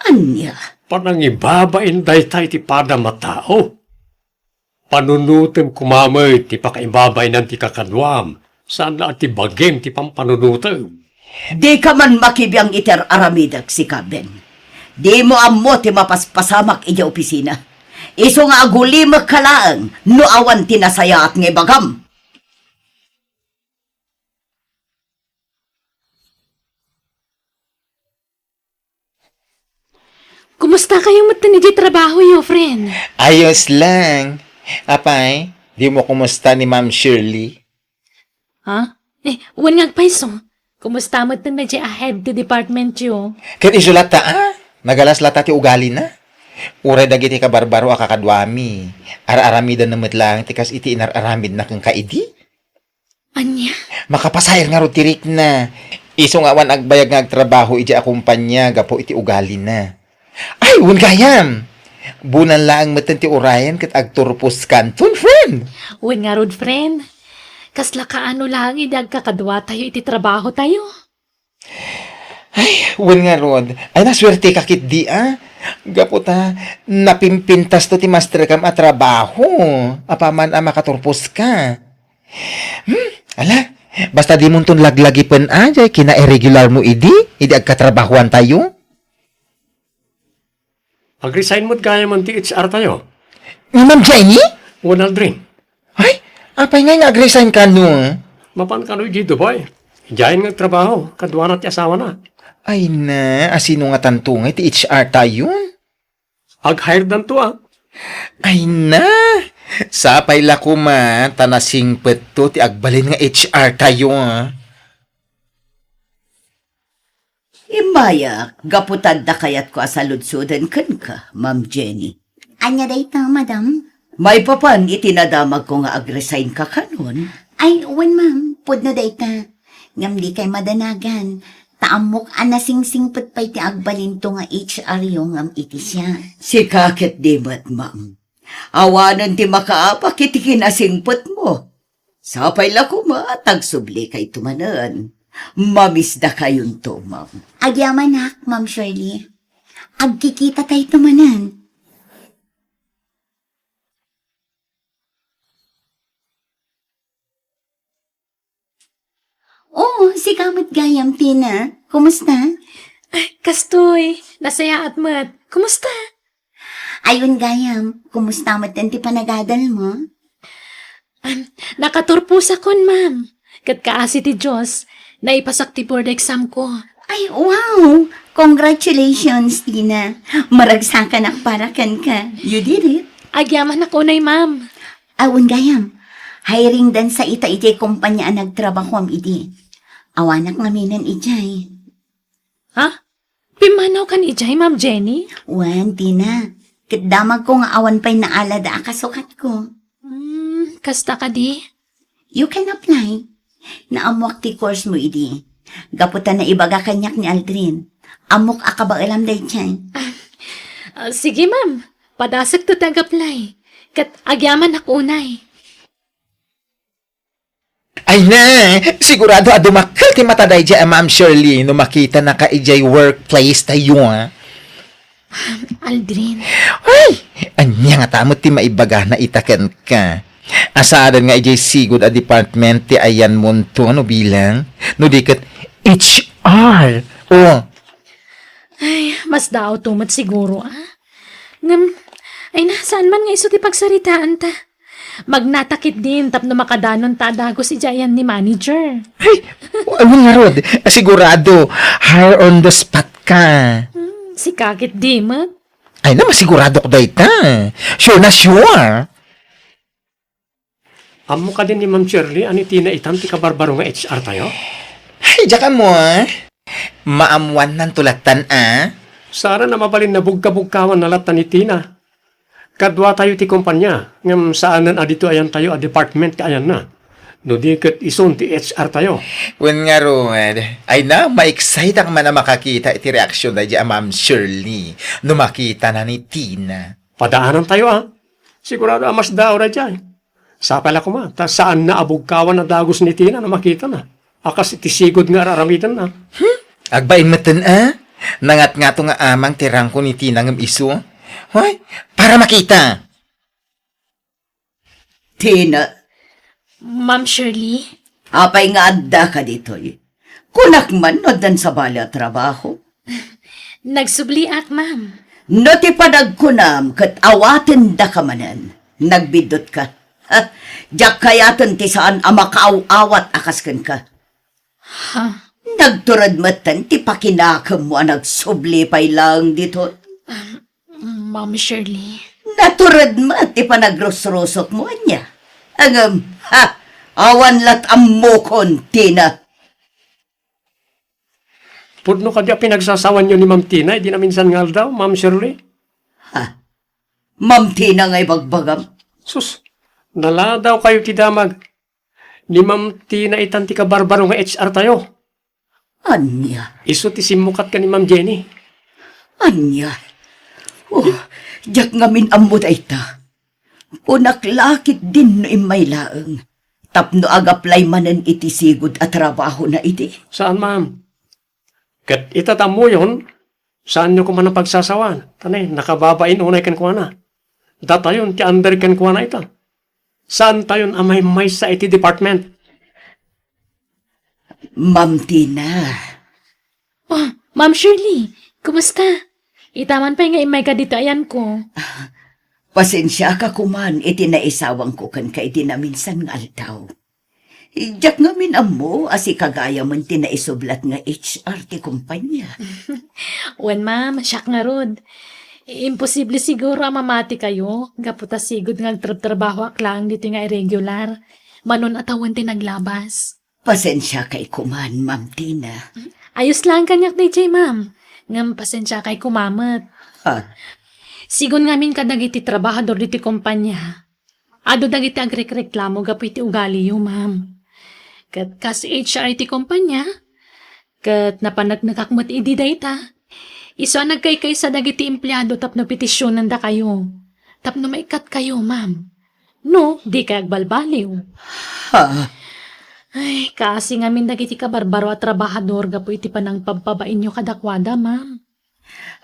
Ania? Panangibabain dayta iti padam a tao. Panunotem koma met ti pakaibabainan ti kakaduam, saan la a ti bagim ti pampanunotem. Dika man makibiang iti ar-aramidek, sika Ben. Dimo ammo ti mapaspasamak idiay opisina. Isu nga agulimekka laeng no awan ti nasayaat nga ibagam. Kumusta kayo met idiay trabahoyo, friend? Ayos lang. Apay, dimo kumusta ni Ma'am Shirley? Ha? Eh, wen nga agpayso. Kumusta met daydiay a head ti departmentyo? Ket isu latta, a? Nagalas latta ti ugalina. Uray dagiti kabarbaro a kakaduami, ar-aramidenna met laeng ti kas iti inar-aramidna kenka idi. Ania? Makapasair ngarud ti rikna. Isu nga awan agbayag nga agtrabaho idiay a kumpania gapu iti ugalina. Ay, wen gayam! Bunan laeng metten ti urayen ket agturposkanton, friend! Wen ngarud, friend. Kasla kaano laeng idi agkakaduatayo iti trabahotayo? Ay, wen ngarud. Ay, nasuerteka ketdi, a. Gapu ta, napimpintasto ti masterkam a trabaho. Apaman a makaturposka. Hmm, ala, basta dimonton laglagipen, a, diay kinairregularmo idi, idi agkatrabahoantayo. Ag-resign met gayam ti H R tayo. Ni Ma'am Jenny? Wen Aldrin. Ay, apay ngay nga ag-resign kano? Mapan kano idiay Dubai. Diayen nga agtrabaho, kaduana ti asawana. Ay na, asino ngatanto ngay ti H R tayo? Ag-hire danto, a. Ay na, sapay la koma, ta nasingpetto ti agbalin nga H R tayo, a. Immayak, gapu ta adda kayatko a saludsoden kenka, Ma'am Jenny. Ania dayta, madam? Maipapan iti nadamagko nga ag-resign ka kanon? Ay, wen, ma'am, pudno dayta. Ngem dikay madanagan, ta ammok a nasingsingpet pay ti agbalinto nga H R yo ngem iti siak. Sika ket di met, ma'am. Awanen ti makaapak iti kinasingpetmo. Sapay la koma ta agsublikayo manen. Mamisdakayonto, ma'am. Agyamanak, Ma'am Shirley. Agkikitatayo manen. Oo, sika met gayam, Tina. Kumusta? Ay, kastoy. Nasayaat met. Kumusta? Ay, wen gayam, kumusta met ti panagadalmo? Am, nakaturposakon, ma'am. Ket kaasi ti Dios, naipasak ti board exam ko. Ay, wow! Congratulations, Tina. Maragsakanak para kenka. You did it. Agyamanak unay, ma'am. Awan gayam. Hiring dansa ita idiay kompanya a nagtrabahuam idi. Awanak ngaminen idiay. Ha? Pimmanawkan idiay, Ma'am Jenny? Wen, Tina. Ket damagko nga awan pay naalada a kasukatko. Hmm, kasta kadi? You can apply. Naammoak ti course mo idi. Gapu ta naibaga kaniak ni Aldrin. Ammok a kabaelam daydiay. Ah, sige, ma'am. Padasekto ti ag-apply. Ket agyamanak unay. Ay na, sigurado a dumakkel ti mata daydiay a Ma'am Shirley no makitanaka idiay workplace tayo, ah. Aldrin. Ay, ania ngata met ti maibagana ita kenka? Asadan nga idiay sigud a department ti ayanmonto no bilang, no di ket H R. Oh. Ay, masdaawto met siguro, ah. Ngem, ay na, saan man nga isu ti pagsaritaanta? Magnata ketdin tapno makadanonta a dagus idiay ayan ni manager. Ay, wen ngarud, sigurado, hire on the spot ka. Hmm, sika ketdi met. Ay na, masiguradok dayta. Sure na sure. Ammo kadi ni Ma'am Shirley a ni Tina itan ti kabarbaro nga H R tayo? Ay, diak ammo, ah. Maammuannanto lattan, ah. Saan a mabalin a bugkabugkawanna lattan ni Tina. Kaduatayo ti kompanya, ngem saanen a ditoy ayantayo a department ti ayanna. No di ket isun ti H R tayo. Wen ngarud, ay na, ma-exciteak man a makakita iti reaksion daydiay a Ma'am Shirley no makitana ni Tina. Padaanantayo, ah. Sigurado a masdaaw daydiay. Sapay la koma, ta saanna a bugkawan a dagus ni Tina no makitana a kas iti sigud nga ar-aramidenna. Hmm? Agbain metten, a? Nangatngato nga amang ti rangko ni Tina ngem isu. Hoy, para makita. Tina. Ma'am Shirley? Apay nga addaka ditoy? Kunak man no addan sabali a trabaho. Nagsubliak, ma'am. No ti panagkunam ket awatendaka manen, nagbiddutka. Ha? Diak kayaten ti saan a makaaw-awat a kas kenka. Ha? Nagtured metten ti pakinakemmo a nagsubli pay laeng ditoy. Um, Ma'am Shirley. Natured met ti panagrusrusokmo, ania? Ngem, ha, awan lat ammokon, Tina. Pudno kadi a pinagsasawanyo ni Ma'am Tina idi naminsan nga aldaw, Ma'am Shirley? Ha? Ma'am Tina nga ibagbagam? Sus, naladaw kayo ti damag. Ni Ma'am Tina itan ti kabarbaro nga H R tayo. Ania? Isu ti simmukat ken ni Ma'am Jenny. Ania? Oh, diak ngamin ammo dayta. Kunak la ketdin no immay laeng tapno ag-apply manen iti sigud a trabahona idi. Saan, ma'am. Ket ita tammoyon, saanyo koma a pagsasawan. Ta ne, nakababain unay kenkuana. Datayon ti under kenkuana ita. Saantayon a maymaysa iti department. Ma'am Tina. Oh, Ma'am Shirley, kumusta? Ita man pay nga immayka ditoy ayanko. Pasensiaka koman iti naisawangko kenka iti naminsan nga aldaw. Diak ngamin ammo a sika gayamen ti naisublat nga H R ti kompanya. Wen, ma'am, siak ngarud. Imposible siguro a mamatikayo gapu ta sigud nga agtrabtrabahoak laeng ditoy nga irregular. Manon a tawen ti naglabas. Pasensiakay koman, Ma'am Tina. Ayos laeng kaniak daydiay, ma'am. Ngem pasensiakay koma met. Ha? Sigun ngamin kadagiti trabahador ditoy kompanya, adu dagiti agrekreklamo gapu iti ugaliyo, ma'am. Ket kas H R iti kompanya, ket napaneknekak met idi dayta, isu a nagkaykaysa dagiti empleado tapno petisionendakayo, tapno maikkatkayo, ma'am. No, dikay agbalbaliw. Ha? Ay, kaasi ngamin dagiti kabarbaro a trabahador gapu iti panangpabpabainyo kadakuada, ma'am.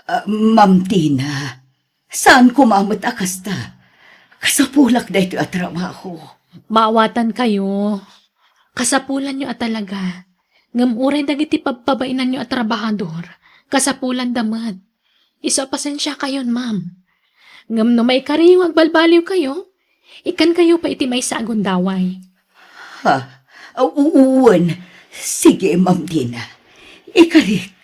Ah, Ma'am Tina, saan koma met a kasta. Kasapulak daytoy a trabaho. Maawatankayo. Kasapulanyo a talaga. Ngem uray dagiti pabpabainanyo a trabahador, kasapulanda met. Isu a pasensiakayon, ma'am. Ngem no maikariyo nga agbalbaliwkayo, ikkankayo pay iti maysa a gundaway. Ha? U-, wen. Sige, Ma'am Tina. Ikarik.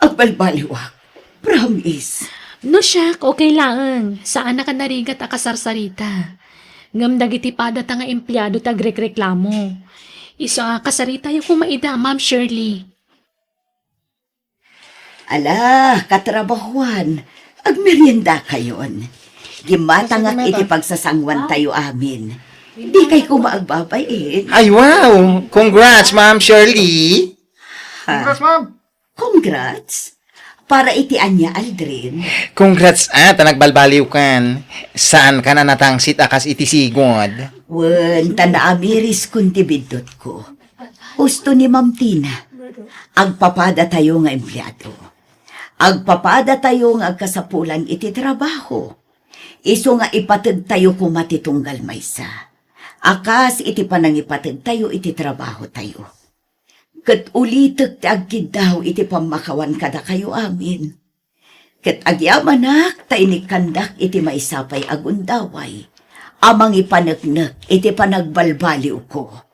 Agbalbaliwak. Promise. No siak, okay laeng. Saanak a narigat a kasarsarita. Ngem dagiti padata nga empleado ti agrekreklamo. Isu a kasaritayo koma ida, Ma'am Shirley. Ala, katrabahuan, agmeriendakayon. Gimmatangak iti pagsasanguantayo amin. Dikay koma agbabay-in. Ay, wow! Congrats, Ma'am Shirley! Ha? Congrats, ma'am! Congrats? Para iti ania, Aldrin? Congrats, ah, ta nagbalbaliwkan. Saankan a natangsit a kas iti sigud. Wen, ta naamiriskon ti biddutko. Husto ni Ma'am Tina. Agpapadatayo nga empleado. Agpapadatayo nga agkasapulan iti trabaho. Isu nga ipategtayo koma ti tunggal maysa. A kas iti panangipategtayo iti trabahotayo. Ket ulitek ti agkiddaw iti pammakawan kadakayo amin. Ket agyamanak ta inikkandak iti maysa pay a gundaway a mangipaneknek iti panagbalbaliwko.